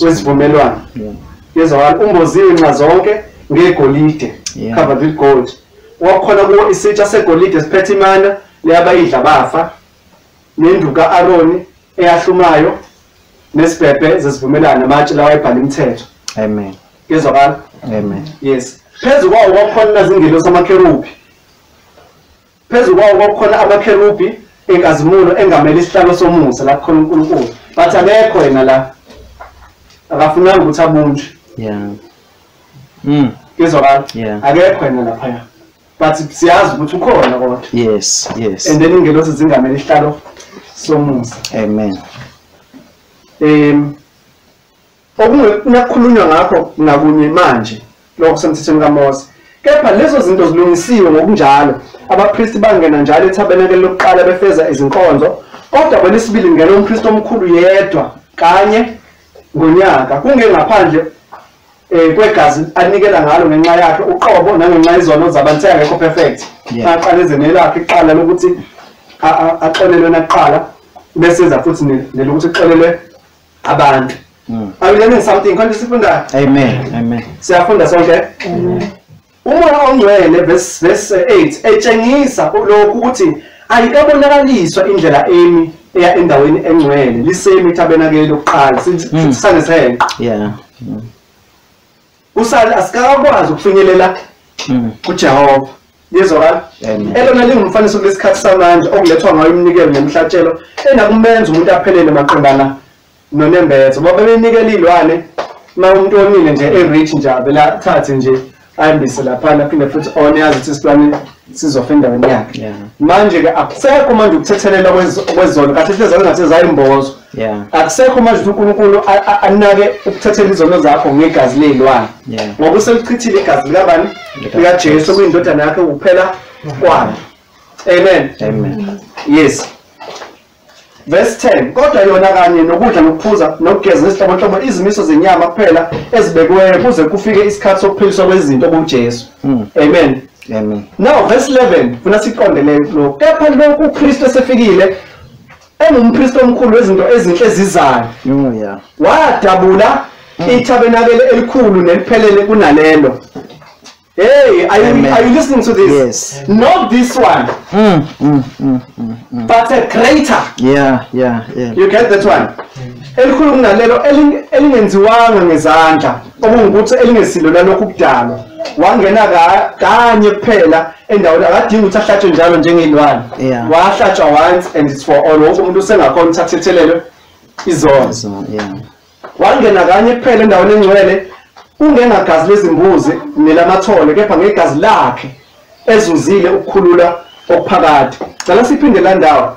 wesivumelwano. Yezwakala. Umboziwe nxa zonke ngegolide, covered with gold. Wakhona kuwo isitsha segolide siphethe imana leyabayidla bafa, nenduku ka-Aroni eyahlumayo, nesibhebhe zesivumelwano namatshe lawa ayebhala imithetho. Amen. Yezwakala. Amen. Yes. Phezu kwawo kwakhona izingelosi amakherubi. Phezu kwawo kwakhona amakherubi enkazimulo engamele isihlalo somusa la khona uNkulunkulu. But akekho yena la. Akafunanga ukuthi abunjwe. Yeah. Yezwakala. Akekho yena laphaya. But siyazi ukuthi ukhona kodwa. Yes, yes. And then ingelosi zingamele isihlalo somusa. Amen. Okungakhulunywa ngakho ngakunye manje lokho kusemthethweni kaMose. Kepha lezo zinto zilungisiwe ngokunjalo. Abapristi bangena njalo ethabenakele lokuqala befeza izinkonzo, kodwa kwelesibili ngena umpristi omkhulu yedwa kanye ngonyaka, kungengaphandle kwegazi anikela ngalo ngenxa yakhe uqobo nangenxa yezono zabantu. Engekho perfect. Aqale ezenelakhe iqala lokuthi axolelwe naqala bese eza futhi nelokuthi xolelwe abantu. Are we learning something? Konje sifunda? Amen. Amen. Siyafunda sonke. Amen. Umoya ongcwele verse 8 etshengisa lokhu ukuthi ayikabonakaliswa indlela emi eya endaweni engcwele lisemi ithabenakele lokuqala sisanesenqo. Yeah. Usale asikakwazi ukufinyelela kuJehova. Yezwakala. Elona lingumfaniso kulesikhathi samanje okulethwa ngayo iminikelo nemihlatshelo enakumenza umuntu aphelele maqondana nonembeza. Ngoba bebenikela ilwane uma umuntu onile nje e-rich nje avela thathe nje ayihambise laphana aphinde futhi one yazi ukuthi isilwane sizofa endaweni yakhe. Manje ke akusekho manje ukuthethelela kwezono kahle hleze ngathi zayimbozo. Akusekho manje ukuthi uNkulunkulu anake ukuthethela izono zakho ngegazi lezilwane. Ngoba uselichithile igazi likabani? LikaJesu kuyindodana yakhe ukuphela kwayo. Amen. Amen. Yes. Verse 10. Kodwa yona kanye nokudla nokuphuza nokugeza nezinhlobonhlobo izimiso zenyama kuphela ezibekiweyo kuze kufike isikhathi sokuphiliswa kwezinto kuJesu. Amen. Amen. Now verse 11 funa siqonde lokho. Kepha lokhu uKristu esefikile engumpristi omkhulu wezinto ezinhle ezizayo. Oh yeah. Wadabula ithabenakele elikhulu neliphelele kunalelo. Hey, are you listening to this? Yes. Not this one. But a greater. Yeah, yeah, yeah. You get that one? Elikhulu kunalelo elingenziwanga ngezandla, okungukuthi elingesilo lalokhu kudalwa. Wangena kanye kuphela endaweni, akadingi ukuthi ahlatshwe njalo njengeyilwane. Wahlatshwa once and it's for all. Wonke umuntu usengakhona ukuthi athethelelwe izono. Wangena kanye kuphela endaweni engcwele, kungengagazi lezimbuzi nelamathole, kepha ngegazi lakhe ezuzile ukukhulula okuphakade. Cela siphinde la ndawo.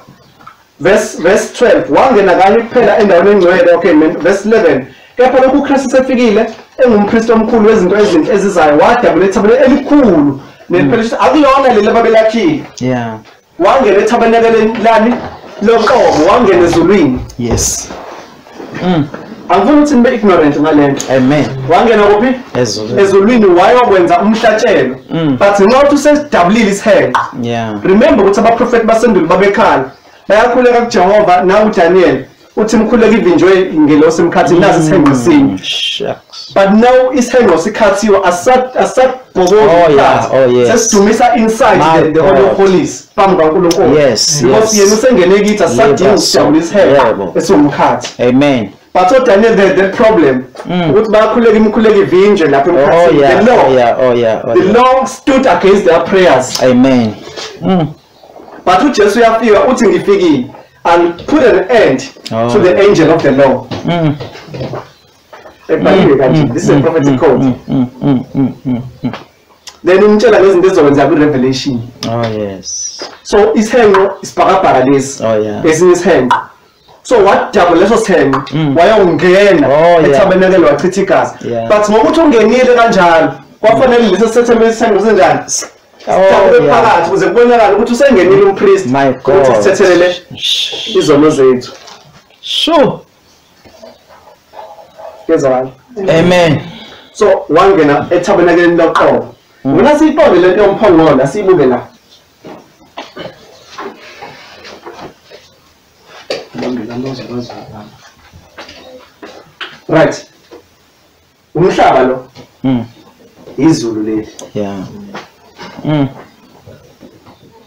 Verse 12, wangena kanye kuphela endaweni engcwele. Okay, verse 11, kepha lokhu uKristu sefikile engumpristi omkhulu wezinto ezinhle ezizayo, wadabula ethabenekele elikhulu neliphelele, akulona leli ababelakhile. Wangena ethabenekeleni lani loqobo, wangena ezulwini. Yes. Angifuni ukuthi nibe ignorant ngalento. Amen. Wangena kuphi? Ezulwini, wayokwenza umhlatshelo. But nxa uthi usesidabulile isihenqo. Remember ukuthi abaprofeti basendulo babekhala, bayakhuleka kuJehova. Na uDaniel uthi mkhuleka ivinjwe ingelosi emkhathini, nazi isihenqo sinye. But now isihenqo sikhathiwe, asabhokozi, sesidumisa inside the Holy of Holies phambi kaNkulunkulu. Because yena usengene kithi, asadingi ukudabula isihenqo esiwumkhathi. Amen. But so Daniel had that problem. Ukuthi bayakhuleka imikhuleko ivinjwe lapha emkhathini. The law stood against their prayers. Amen. But uJesu uyafika uthi ngifikile and put an end to the angel of the law. This is a prophetic code. Then umtshela ngezinto ezizokwenzeka ku-Revelation. Oh yes. So isihenqo isibhakabhaka lesi. Esinye isihenqo. So wadabula leso sihenqo, wayongena ethabenekele, wachitha igazi. But ngokuthi ungenile kanjalo, kwafanele leso sethembe isihenqo senjani? Phakathi ukuze kubonakale ukuthi usengenile umpristi, ukuthi sithethelele izono zethu. Sure. Yezwakala. Amen. So wangena ethabenakeleni loqobo. Mina siyiqonde lento yomphongolo, asiyibuke la. Right. Umhlaba lo. Izulu leli. Yeah.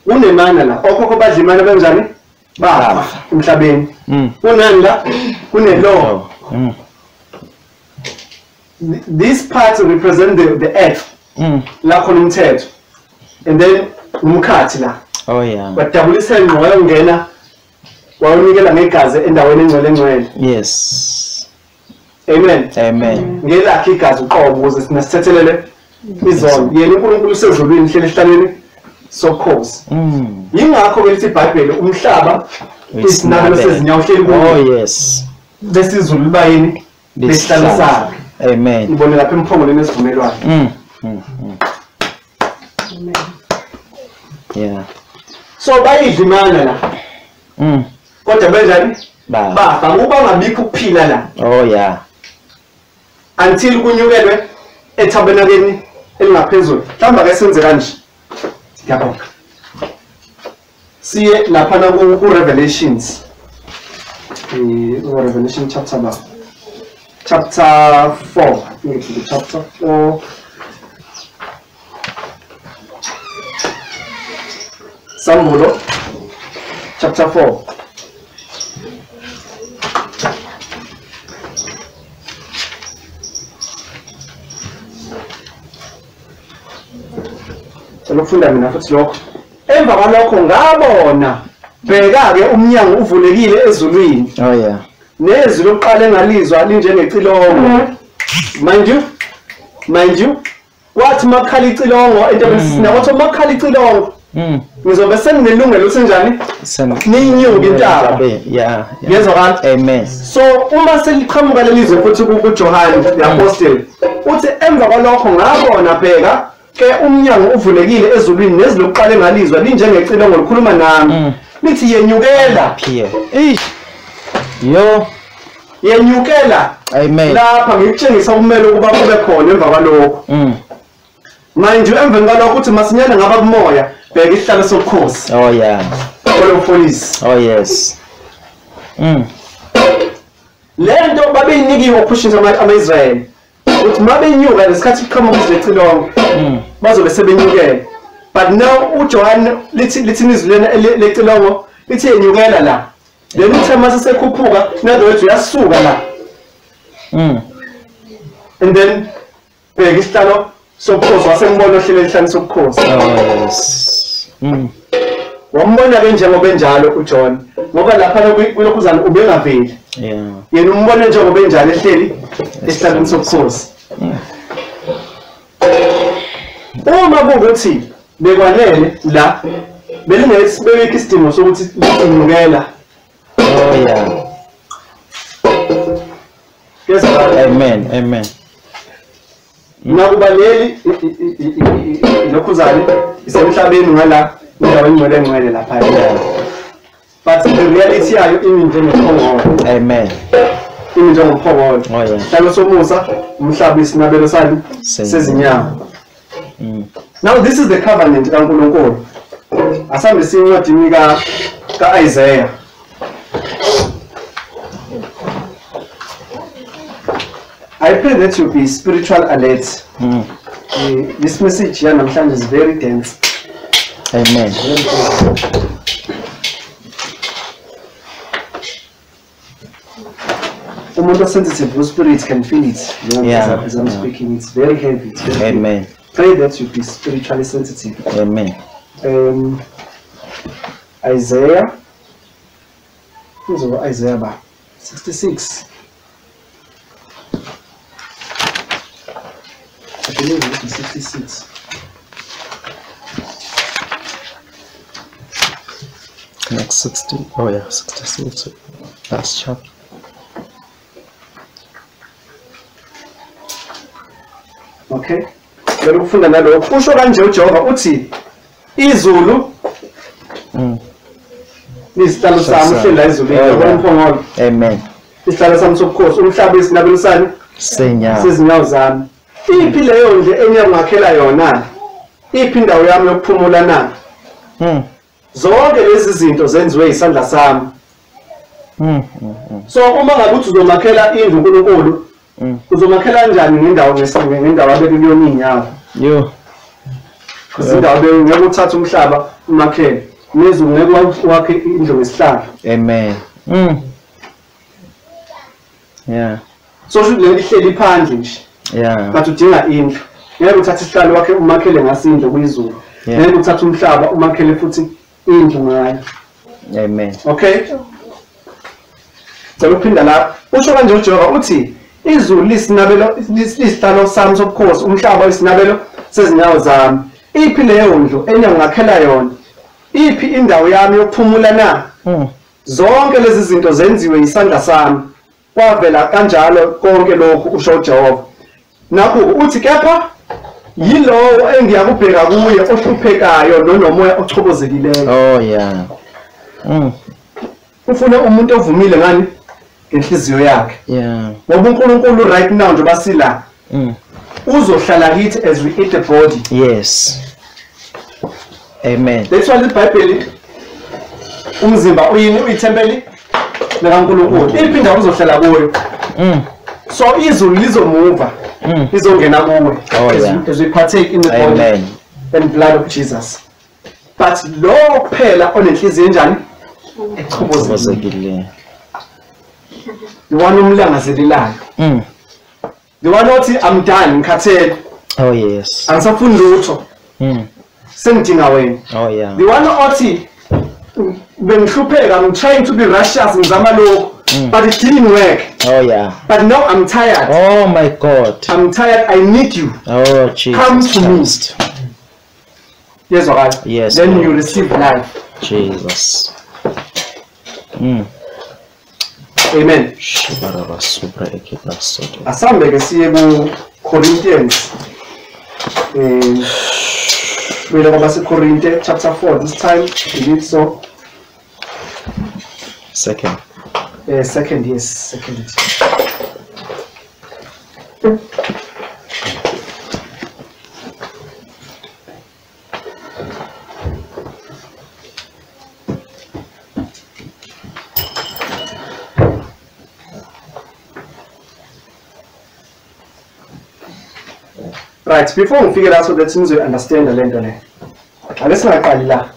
Unemana la, okhokho badla imana benjani? Bafa emhlabeni. Kunani la? Kune law. This part represent the earth. La khona umthetho. And then umkhathi la. Oh yeah. Badabula isihenqo wayongena, wayonikela ngegazi endaweni engcwele engcwele. Yes. Amen. Amen. Ngelakhe igazi uqobo ukuze sinasithethelele izono. Yena uNkulunkulu usezulwini hleli ehlaleni sokhosi. Yingakho ke lithi iBhayibheli umhlaba isinabelo sezinyawo hleli kuwo. Oh yes. Bese izulu liba yini? Besihlalo sakhe. Amen. Ibone lapha emphongolweni esivumelwano. Yeah. So bayidla imana la. Kodwa benjani? Bafa ukuba ngabikho ukuphila la. Oh yeah. Until kunyukelwe ethabenakeni elingaphezulu. Mhlawumbe ake senze kanje. Ngiyabonga. Siye laphana ku Revelations. Revelation chapter 4. I think it's the chapter 4. Sambulo chapter 4. Selokufunda mina futhi lokho. Emva kwalokho ngabona, bheka-ke umnyango uvulekile ezulwini. Oh yeah. Nezwi lokuqala engalizwa linjengecilongo. Mind you, kwathi makhala icilongo entabeni sina, kwathi makhala icilongo. Ngizobe senginelungelo ukuthi njani? Niyinyuke intaba. Yeah. Ngiyezwakala? Amen. So uma seliqhamuka lelizwe futhi kuJohane the apostle, uthi emva kwalokho ngabona, bheka ke umnyango uvulekile ezulwini, nezwi lokuqala engalizwa linjengecilongo likhuluma nami. Lithi yenyukela. Yo. Yenyukela. Amen. Lapha ngikutshengisa kumele ukuba kube khona emva kwalokho. Mind you, emveni kwalokho uthi masinyane ngaba kumoya, bheka isihlalo sobukhosi. Oh yeah. Kolomfundisi. Oh yes. Lento babeyinikiwe ukuphushintsha ama-Israyeli. Uthi mabenyuka lesikhathi kuqhamuka izwi lecilongo, bazobe sebenyukela. But now uJohane lithi izwi lecilongo lithi yenyukela la. Then uthe mase sekhuphuka, in other words uyasuka la. And then bheka isihlalo Sobukhosi wasembona ohlele esihlanu sobukhosi. Oh yes. Wambona ke njengoba enjalo uJohn, ngoba lapha kulokhuzana ubengaveli. Yeah. Yena umbona njengoba enjalo ehleli esihlalweni sobukhosi. Uma kuwukuthi bekwanele la belingesibekho isidingo sokuthi linyukela. Oh yeah. Yes. Amen. Amen. Nakuba leli lokhuzane isemhlabeni ngala indawo engcwele engcwele lapha. But the reality yayo imi njengomphongolo. Amen. Imi njengomphongolo. Oh yeah. Sihlalo somusa umhlaba isinabelo sani sezinyawo. Now this is the covenant kaNkulunkulu. Asambe siyincwadini ka-Isaiah. I pray that you be spiritual alert. This message here namhlanje is very dense. Amen. Umuntu sensitive whose spirit can feel it. You know, yeah. As I'm speaking, it's very heavy. It's very Amen. heavy. Pray that you be spiritually sensitive. Amen. Isaiah. Isaiah 66. I believe it is 66. Next 60. Oh yeah, 66. Last chapter. Okay. Ngiyakufunda nalokho. Usho kanje uJehova uthi izulu isihlalo sami uhleli ezulwini umphongolo. Amen. Isihlalo sami sobukhosi umhlaba isinabelo sani sezinyawo zami. Iphi leyo ndlu engiyangakhela yona? Iphi indawo yami yokuphumula na? Zonke lezi zinto zenziwe isandla sami. So uma ngabe uthi uzomakhela indlu uNkulunkulu, uzomakhela kanjani ngendawo ngendawo abekuyona inyawo? Yo. Izindawo ngeke uthathe umhlaba umakhele. Nezulu ngeke wakhe indlu ngesihlahla. Amen. Yeah. So should leli hleli phandle nje. Yeah. But udinga indlu. Ngeke uthathe isihlalo wakhe umakhele ngasindlu kuyizulu. Ngeke uthathe umhlaba umakhele futhi indlu ngayo. Amen. Okay? Cela uphinda lapha. Usho kanje uJehova uthi izulu lisinabelo lisihlalo sami sobukhosi, umhlaba isinabelo sezinyawo zami. Iphi leyo ndlu engiyangakhela yona? Iphi indawo yami yokuphumula na? Zonke lezi zinto zenziwe isandla sami. Kwavela kanjalo konke lokhu usho uJehova. Nakho uthi kepha yilowo engiyakubheka kuye ohluphekayo nonomoya ochobozekileyo. Oh yeah. Ufuna umuntu ovumile ngani ngenhliziyo yakhe. Yeah. Ngoba uNkulunkulu right now nje basila. Uzohlala kithi as we eat the body. Yes. Amen. That's why the Bible umzimba uyini uyithempeli likaNkulunkulu. Iphi indawo uzohlala kuyo? So izulu lizomuva. Izongena kuwe. Oh, yeah. As we partake in the body Amen. and blood of Jesus. But lo kuphela onenhliziyo enjani? Echobozekile. The one umlangazelelayo. The one othi I'm done, ngikhathele. Oh yes. Angisafuni lutho. Sengidinga wena. Oh yeah. The one othi bengihlupheka, I'm trying to be righteous ngizama lokho. But it didn't work. Oh yeah. But now I'm tired. Oh my God. I'm tired. I need you. Oh Jesus. Come to Christ. me. Yes, right. Yes. Then Lord. You receive life. Jesus. Amen. Asambe ke siye ku Corinthians. Buyela kwabaseKorinte chapter 4 this time. Believe so. Second. Second, yes, second. Right, before we figure out so that things we understand the lento le. Ake singaqali la.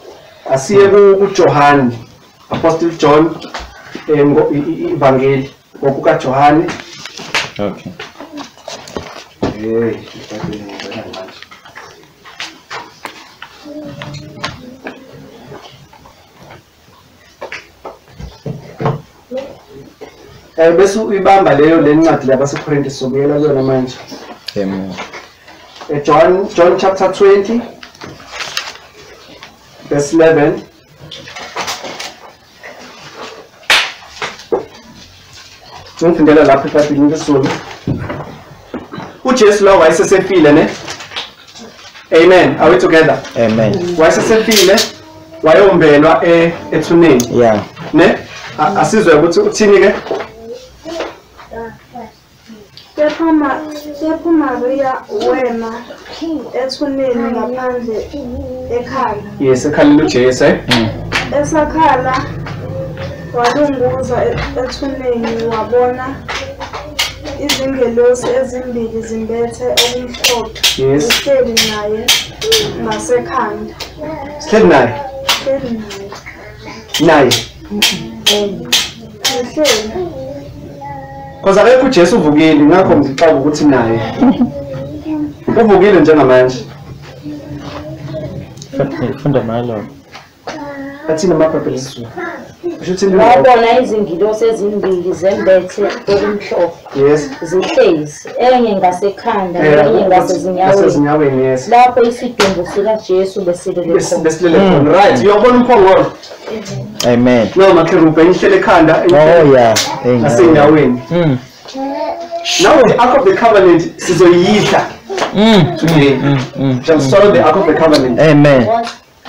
Asiye ku John, Apostle John. Ivangeli ngokukaJohane. Okay. Hey, iBhayibheli ngibona manje. Bese uyibamba leyo lencwadi labaseKorinte sobuyela kuyona manje. Amen. John chapter 20 verse 11. Ngifundela lapha eBhayibhelini lesizulu. uJesu la wayesesefile ne? Amen. Are we together? Amen. Wayesesefile wayombelwa ethuneni. Yeah. Ne? Asizwe ukuthi uthini ke? Kepha Maria wema ethuneni ngaphandle ekhala. Yes, ekhalela uJesu eh. Esakhala walunguza ethuneni wabona izingelosi ezimbili zimbethe okumhlophe. Yes. Zihleli naye ngasekhanda. Sihleli naye. Zihleli naye. Naye. Zihleli. Because akekho uJesu uvukile ngakho ngixaka ukuthi naye. Uvukile njengamanje. Funda malo. Athini amabhayibheli esiZulu? Usho uthini? Wabona izingilosi ezimbili zembethe okumhlophe. Yes. Zihlezi enye ngasekhanda enye ngasezinyaweni. Yes. Lapho isidumbu sikaJesu besilele khona. Besilele khona. Right, uyabona umphongolo. Amen. No makherubhe ihlele ekhanda. Oh yeah. Ngasenyaweni. Now the Ark of the Covenant sizoyidla. Today. Shall swallow the Ark of the Covenant. Amen.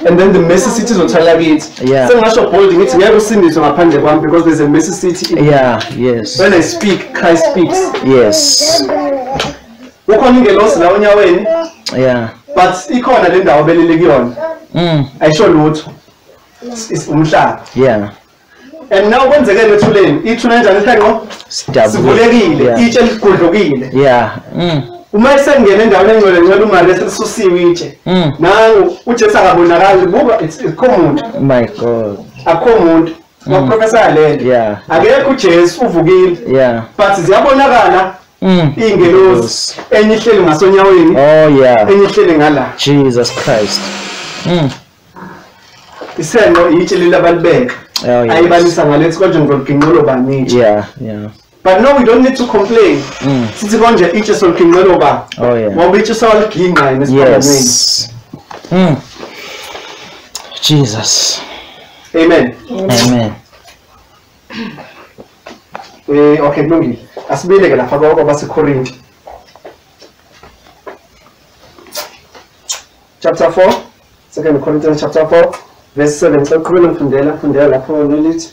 And then the Mercy City zothala kithi. Yeah. Sengasho bold ngithi ngeke usindiswe ngaphandle kwami because there's a Mercy City in. Yeah, yes. When I speak, Christ speaks. Yes. Ukhona ingelosi la onyaweni. Yeah. But ikhona le ndawo belele kuyona. Ayisho lutho. Umhlaba. Yeah. And now kwenzekeni ethuleni? Ithuna kanjani ihlanqo? Sivulekile, itshe ligudlukile. Yeah. Uma esengena endaweni engcwele ngcwele uMaria selisusiwe itshe. Nangu uJesu akabonakali buka akho muntu. My God. Akho muntu. Waprofesa lento. Yeah. Akekho uJesu uvukile. Yeah. But ziyabonakala ingelosi enye ihleli ngasonyaweni. Oh yeah. Enye ihleli ngala. Jesus Christ. Isenqo itshe leli abalibeka. Oh yes. Ayibalisa ngalethi konje ngoliginqolo bani itshe. Yeah, yeah. But no, we don't need to complain. Sithi konje itshe soliginqolo ba. Oh yeah. Ngoba itshe sawaliginqa yena esiphambanweni. Yes. Jesus. Amen. Amen. Okay, kulungile. Asibile ke lapha kwabaseKorinte. Chapter 4, 2 Corinthians chapter 4, verse 7. So qhubeka ngifundela, fundela lapho nolithi.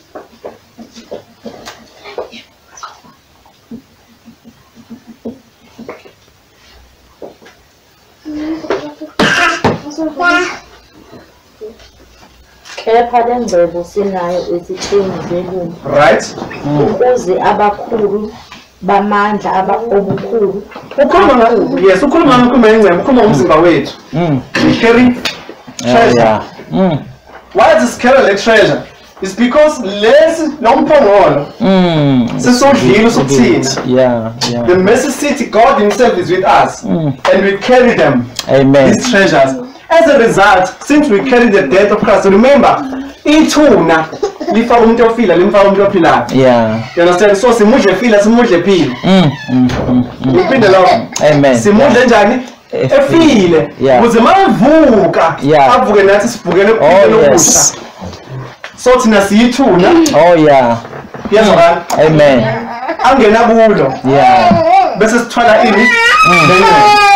Kepha le ngcebo sinayo ezitsheni zelumba. Right. Ukuze abakhulu bamandla obukhulu. Ukhuluma yes, ukhuluma ngengcebo, ukhuluma ngomzimba wethu. We carry treasure. Yeah. Why is this carry the treasure? It's because lesi lomphongolo sesodlile sokuthina. Yeah, yeah. The Mercy City, God himself is with us. And we carry them. Amen. These treasures. As a result, since we carry the death of Christ, remember, ithuna lifaka umuntu ofila, limfaka umuntu ophilayo. Yeah. You understand? So simudle fila, simudle phila. Uphinde lapho. Amen. Simudle njani? Efile. Ukuze mavuka, avuke nathi sivukele ukuphila okusha. So thina siyithuna. Oh yeah. Yezwakala? Amen. Angena kulo. Yeah. Bese sithwala ini?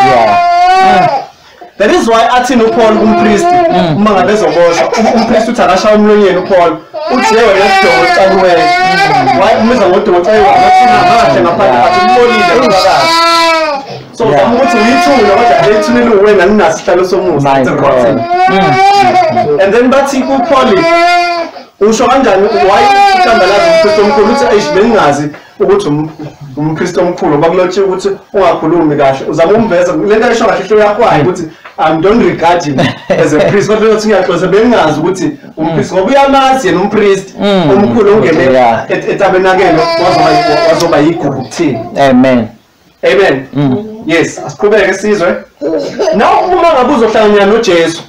Yeah. That is why athini uPaul umpriest uma ngabe ezoboshwa umpriest uthi akashaya umlonyeni uPaul uthi yena sidongo ocaliweyo. Why umiza ngodongo ocaliweyo amathuna amahle ngaphandle but umbolile phakathi. So uzama ukuthi uyithuna kodwa lethuneni wena linaso isihlalo somusa. It's rotten. And then bathi kuPaul usho kanjani why uhlambalaza umpriest omkhulu uthi ayish bengingazi ukuthi umpriest omkhulu ngoba kulotshiwe ukuthi ungakhulumi kahle uzama umveza lento ayisho kahle hle uyakhwayo ukuthi I don't regard him as a priest kodwa uthi ngiyaxoxa bengingazi ukuthi umpriest ngoba uyamazi yena umpriest omkhulu ongene etabenakelo wazoba yigugu kuthini. Amen. Amen. Yes, asiqhubeke sizwe. Now uma ngabe uzohlangana noJesu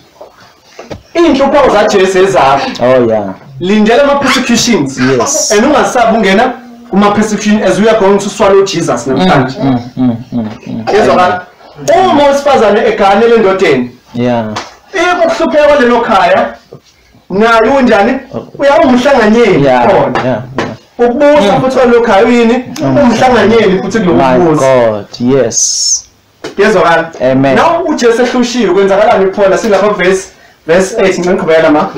inhlupho zaJesu ezakho. Oh yeah. Lindela ama persecutions. Yes. And ungasabi ungena Kuma persecution as we are going to swallow Jesus namhlanje. Yezwakala. Uma owesifazane eganele endodeni. Yeah. Ukuhlupheka lelo khaya naye unjani? Uyawumhlanganyeli khona. Yeah. Ukubusa futhi kwalelo khaya uyini? Umhlanganyeli futhi kulokubusa. My God, yes. Yezwakala. Amen. Now uJesu ehlushiwe kwenzakalani kuphona silapha verse 8 ngiqhubeka ma.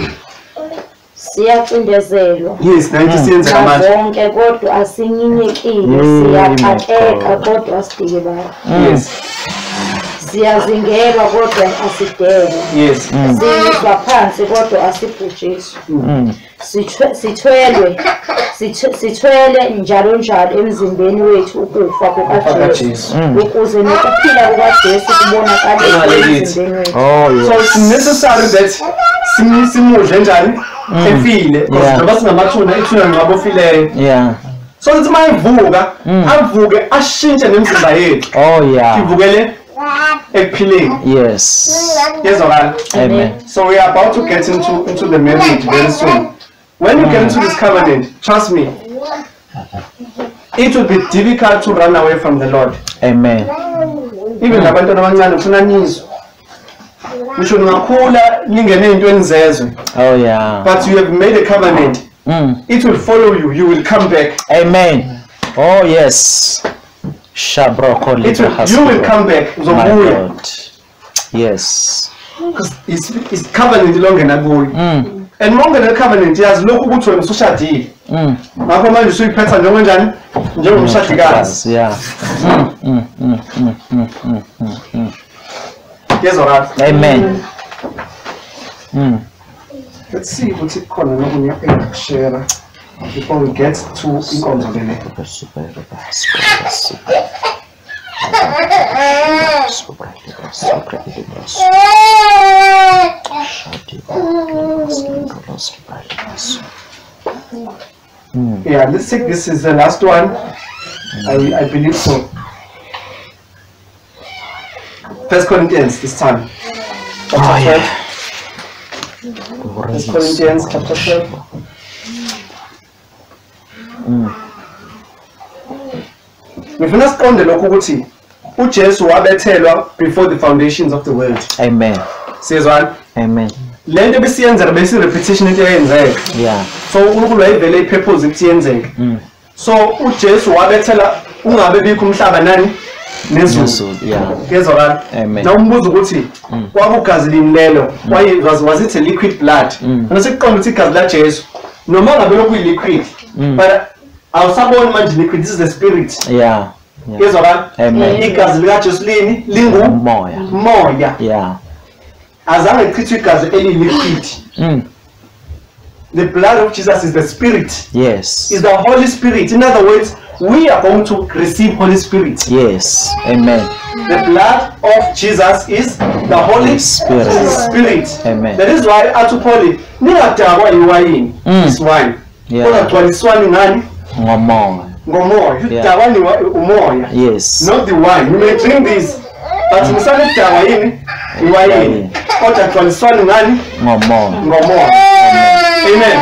Siyacindezelwa. Yes, nanti siyenzeka manje. Konke kodwa asinyinyekile, siyaxakeka kodwa asidikibali. Yes. Siyazingelwa kodwa asidelwa. Yes. Siyiswa phansi kodwa asibhujiswa. Sithwele njalo njalo emzimbeni wethu ukufa kukaJesu, ukuze nokuphila kukaJesu kubonakale emzimbeni wethu. Oh yes. So it's necessary that simudle njani efile, because ngoba singamathuna ithuna ngabo ofileyo. Yeah. So ukuthi mayivuka avuke ashintshe nemizimba yethu. Oh yeah. Ivukele ekuphileni. Yes. Yezwakala. Amen. So we are about to get into the marriage very soon. When you get into this covenant, trust me, it will be difficult to run away from the Lord. Amen. Even nabantwana abancane ufuna nizwe. Ngisho ningakhula ningene ezintweni zezwe. Oh yeah. But you have made a covenant. It will follow you. You will come back. Amen. Oh yes. You will come back. My God. Yes. Because it's covenant longena kuyo. And mongena covenant yazi lokhu ukuthi wena usushadile. Ngakho manje usuyiphetha njengonjani? Njengomshadikazi. Yeah. Yezwakala. Amen. Let's see ukuthi kukhona nokunye engakushare before we get to inkonzo lele. Yeah, let's take this is the last one. I believe so. 1 Corinthians this time. Chapter 12. 1 Corinthians chapter 12. Ngifuna siqonde lokhu ukuthi uJesu wabethelwa before the foundations of the world. Amen. Siyezwana? Amen. Lento ebisiyenzeka besi repetition into eyenzeka. Yeah. So uNkulunkulu wayevele ipurpose ukuthi yenzeke. So uJesu wabethela ungabe bikho umhlaba nani nezulu. Yeah. Yezwakala? Amen. Na umbuzo ukuthi kwakugazi lini lelo? Why was it a liquid blood? Nasiqonda ukuthi igazi la Jesu noma ngabe lokhu liquid but awusaboni manje liquid, this is the spirit. Yeah. Yezwakala? Amen. Igazi lika Jesu lini lingu moya. Moya. Yeah. Azange lichithwe igazi eliliquid. The blood of Jesus is the spirit. Yes. Is the Holy Spirit. In other words, we are going to receive Holy Spirit. Yes. Amen. The blood of Jesus is the Holy Spirit. Spirit. Amen. That is why athi Paul ningadakwa yiwayini. Is wine. Yeah. Kodwa gcwaliswani ngani? Ngomoya. Ngomoya. Udakwa ni umoya. Yes. Not the wine. You may drink this, but musanidakwa yini? Iwayini. Kodwa gcwaliswani ngani? Ngomoya. Ngomoya. Amen.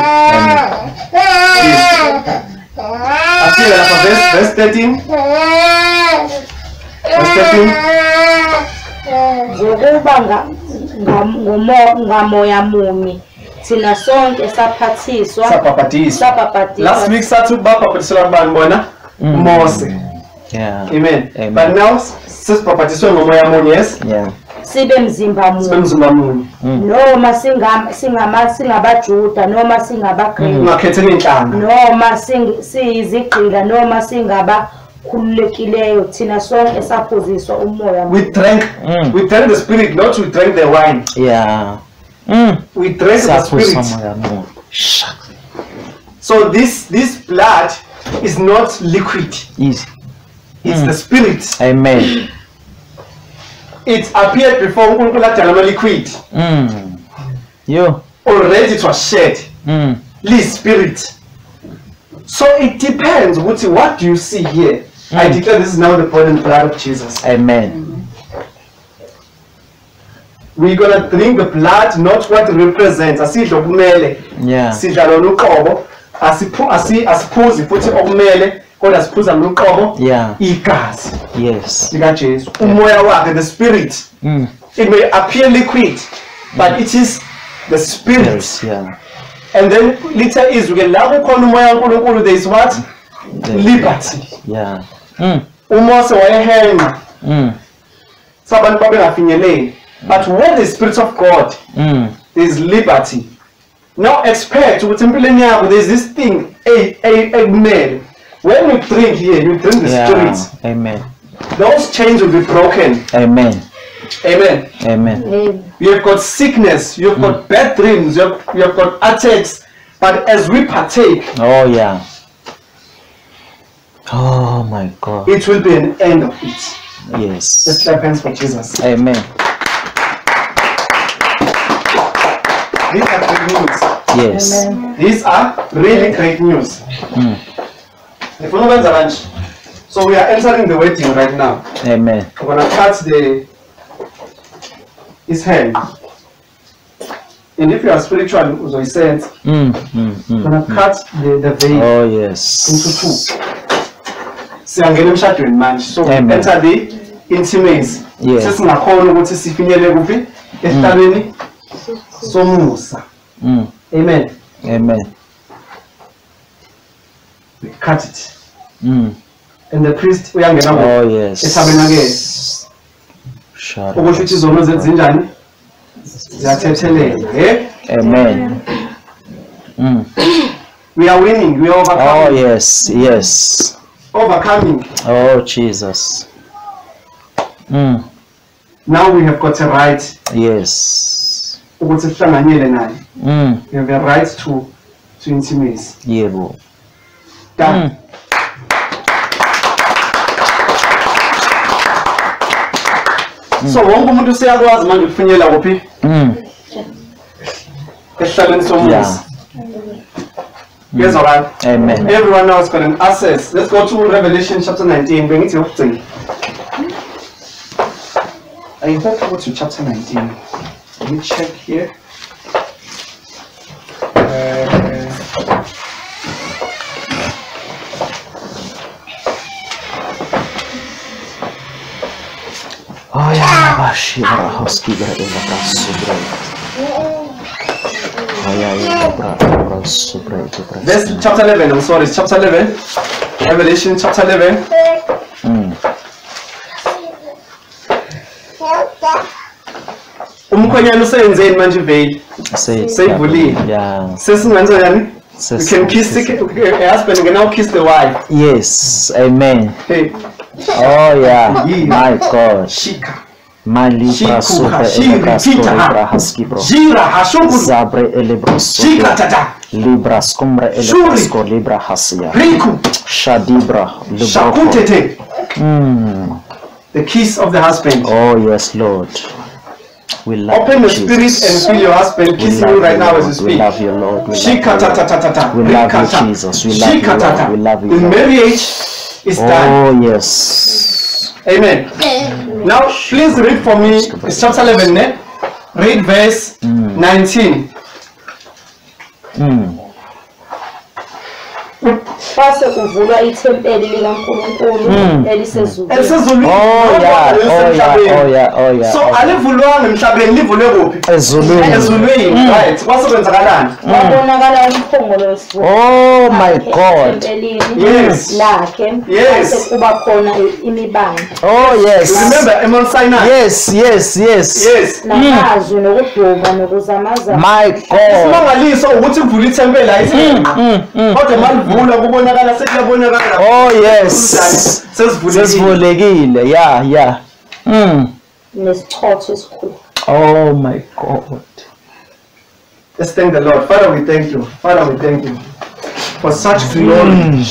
Amen. Afika lapha verse 13. Verse 13. Ngokuba ngamoya munye thina sonke saphathiswa sabhabhatiswa. Last week sathu babhabhatiswa kubani bona? Mose. Yeah. Amen. Amen. But now sisibhabhatiswe ngomoya munye, yes? Yeah. Sibe mzimba munye. Sibe mzimba munye. Noma singabaJuda noma singabaGreki. Ungakhetheli inhlanga. Noma siyizigqila noma singabakhululekileyo thina sonke saphuziswa umoya. We drank we drank the spirit, not we drank the wine. Yeah. We drank the spirit. So this blood is not liquid. Easy. It's the spirit. Amen. It appeared before uNkulunkulu adala ama liquid. Yo. Already it was shed. This spirit. So it depends what do you see here. I declare this is now the body and blood of Jesus. Amen. We're gonna drink the blood, not what it represents. Asidlo kumele. Yeah. Sidla lona uqobo. Asiphuzi futhi okumele kodwa siphuza ngoqobo igazi. Yes. LikaJesu. Umoya wakhe, the spirit. It may appear liquid, but it is the spirit. Yes, yeah. And then later is we la kukhona umoya kaNkulunkulu, there is what? Liberty. Yeah. uMose wayehenqa. So abantu babengafinyeleli. But when the spirit of God, there is liberty. Now expect ukuthi empilweni yakho there is this thing ekumele. When you drink here, you drink the spirit. Amen. Those chains will be broken. Amen. Amen. Amen. You have got sickness, you have got bad dreams, you have got attacks, but as we partake, oh yeah, oh my God, it will be an end of it. Yes. Let's clap hands for Jesus. Amen. These are great news. Yes. Amen. These are really great news. So we are entering the wedding right now. Amen. We're gonna cut his hand. And if you are spiritual, uzoyisense. We're gonna cut the veil. Oh yes. Into two. Siyangena emshadweni manje. So we enter the intimacy. Yes. Sesingakhona ukuthi sifinyele kuphi? Esihlalweni somusa. Amen. Amen. We cut it. And the priest uyangena. Oh yes. Etabernakele. Ukusho ukuthi izono zethu zinjani? Ziyathethelelwa. Eh? Amen. We are winning. We are overcoming. Oh yes, yes. Overcoming. Oh Jesus. Now we have got a right. Yes. Ukuthi sihlanganyele naye. We have a right to intimacy. Yebo. Done. So wonke umuntu useyakwazi manje ukufinyela kuphi? Esihlalweni somusa. Yezwakala? Amen. Everyone now has got an access. Let's go to Revelation chapter 19. Bengithi yokugcina. I hope go to chapter 19. Let me check here. This chapter 11, I'm sorry, it's chapter 11. Revelation chapter 11. Umkhwenyana useyenzeni manje veil? Seyivulile. Yeah. Sesingenza njani? You can kiss the husband can now kiss the wife. Yes, amen. Hey. Oh yeah. My God. Shika. Malibra super elebra haskibro. Jira hashungu. Zabre elebro. Shika tata. Libra skumbre elebrasko libra hasia. Riku. Shadibra. Shakutete. The kiss of the husband. Oh yes, Lord. We love Open you, the spirit and feel your husband kissing you right now as you speak. We love you, Lord. We love you, Lord. We love you, Jesus. We love you, Lord. We love you, The Lord. marriage is done. Oh yes. Amen. Now, please read for me. It's chapter 11, eh? Read verse 19. Kwase kuvulwa ithempeli likaNkulunkulu elisezulwini. Elisezulwini. Oh yeah, oh yeah, oh yeah, oh yeah. So alivulwanga emhlabeni, livulwe kuphi? Ezulwini. Ezulwini, right. Kwase kwenzakalani? Kwabonakala umphongolo wesivumelwano. Oh my God. Yes. Lakhe. Yes. Kwase kuba khona imibane. Oh yes. You remember eMount Sinai? Yes, yes, yes. Yes. Namazwi nokuduma nokuzamazama. My God. Isimangaliso ukuthi kuvula ithempeli ayithempeli. Kodwa malivula kubonakala sekuyabonakala. Oh yes. Sesivulekile. Yeah, yeah. Nesichotho esikhulu. Oh my God. Let's thank the Lord. Father, we thank you. Father, we thank you for such glory.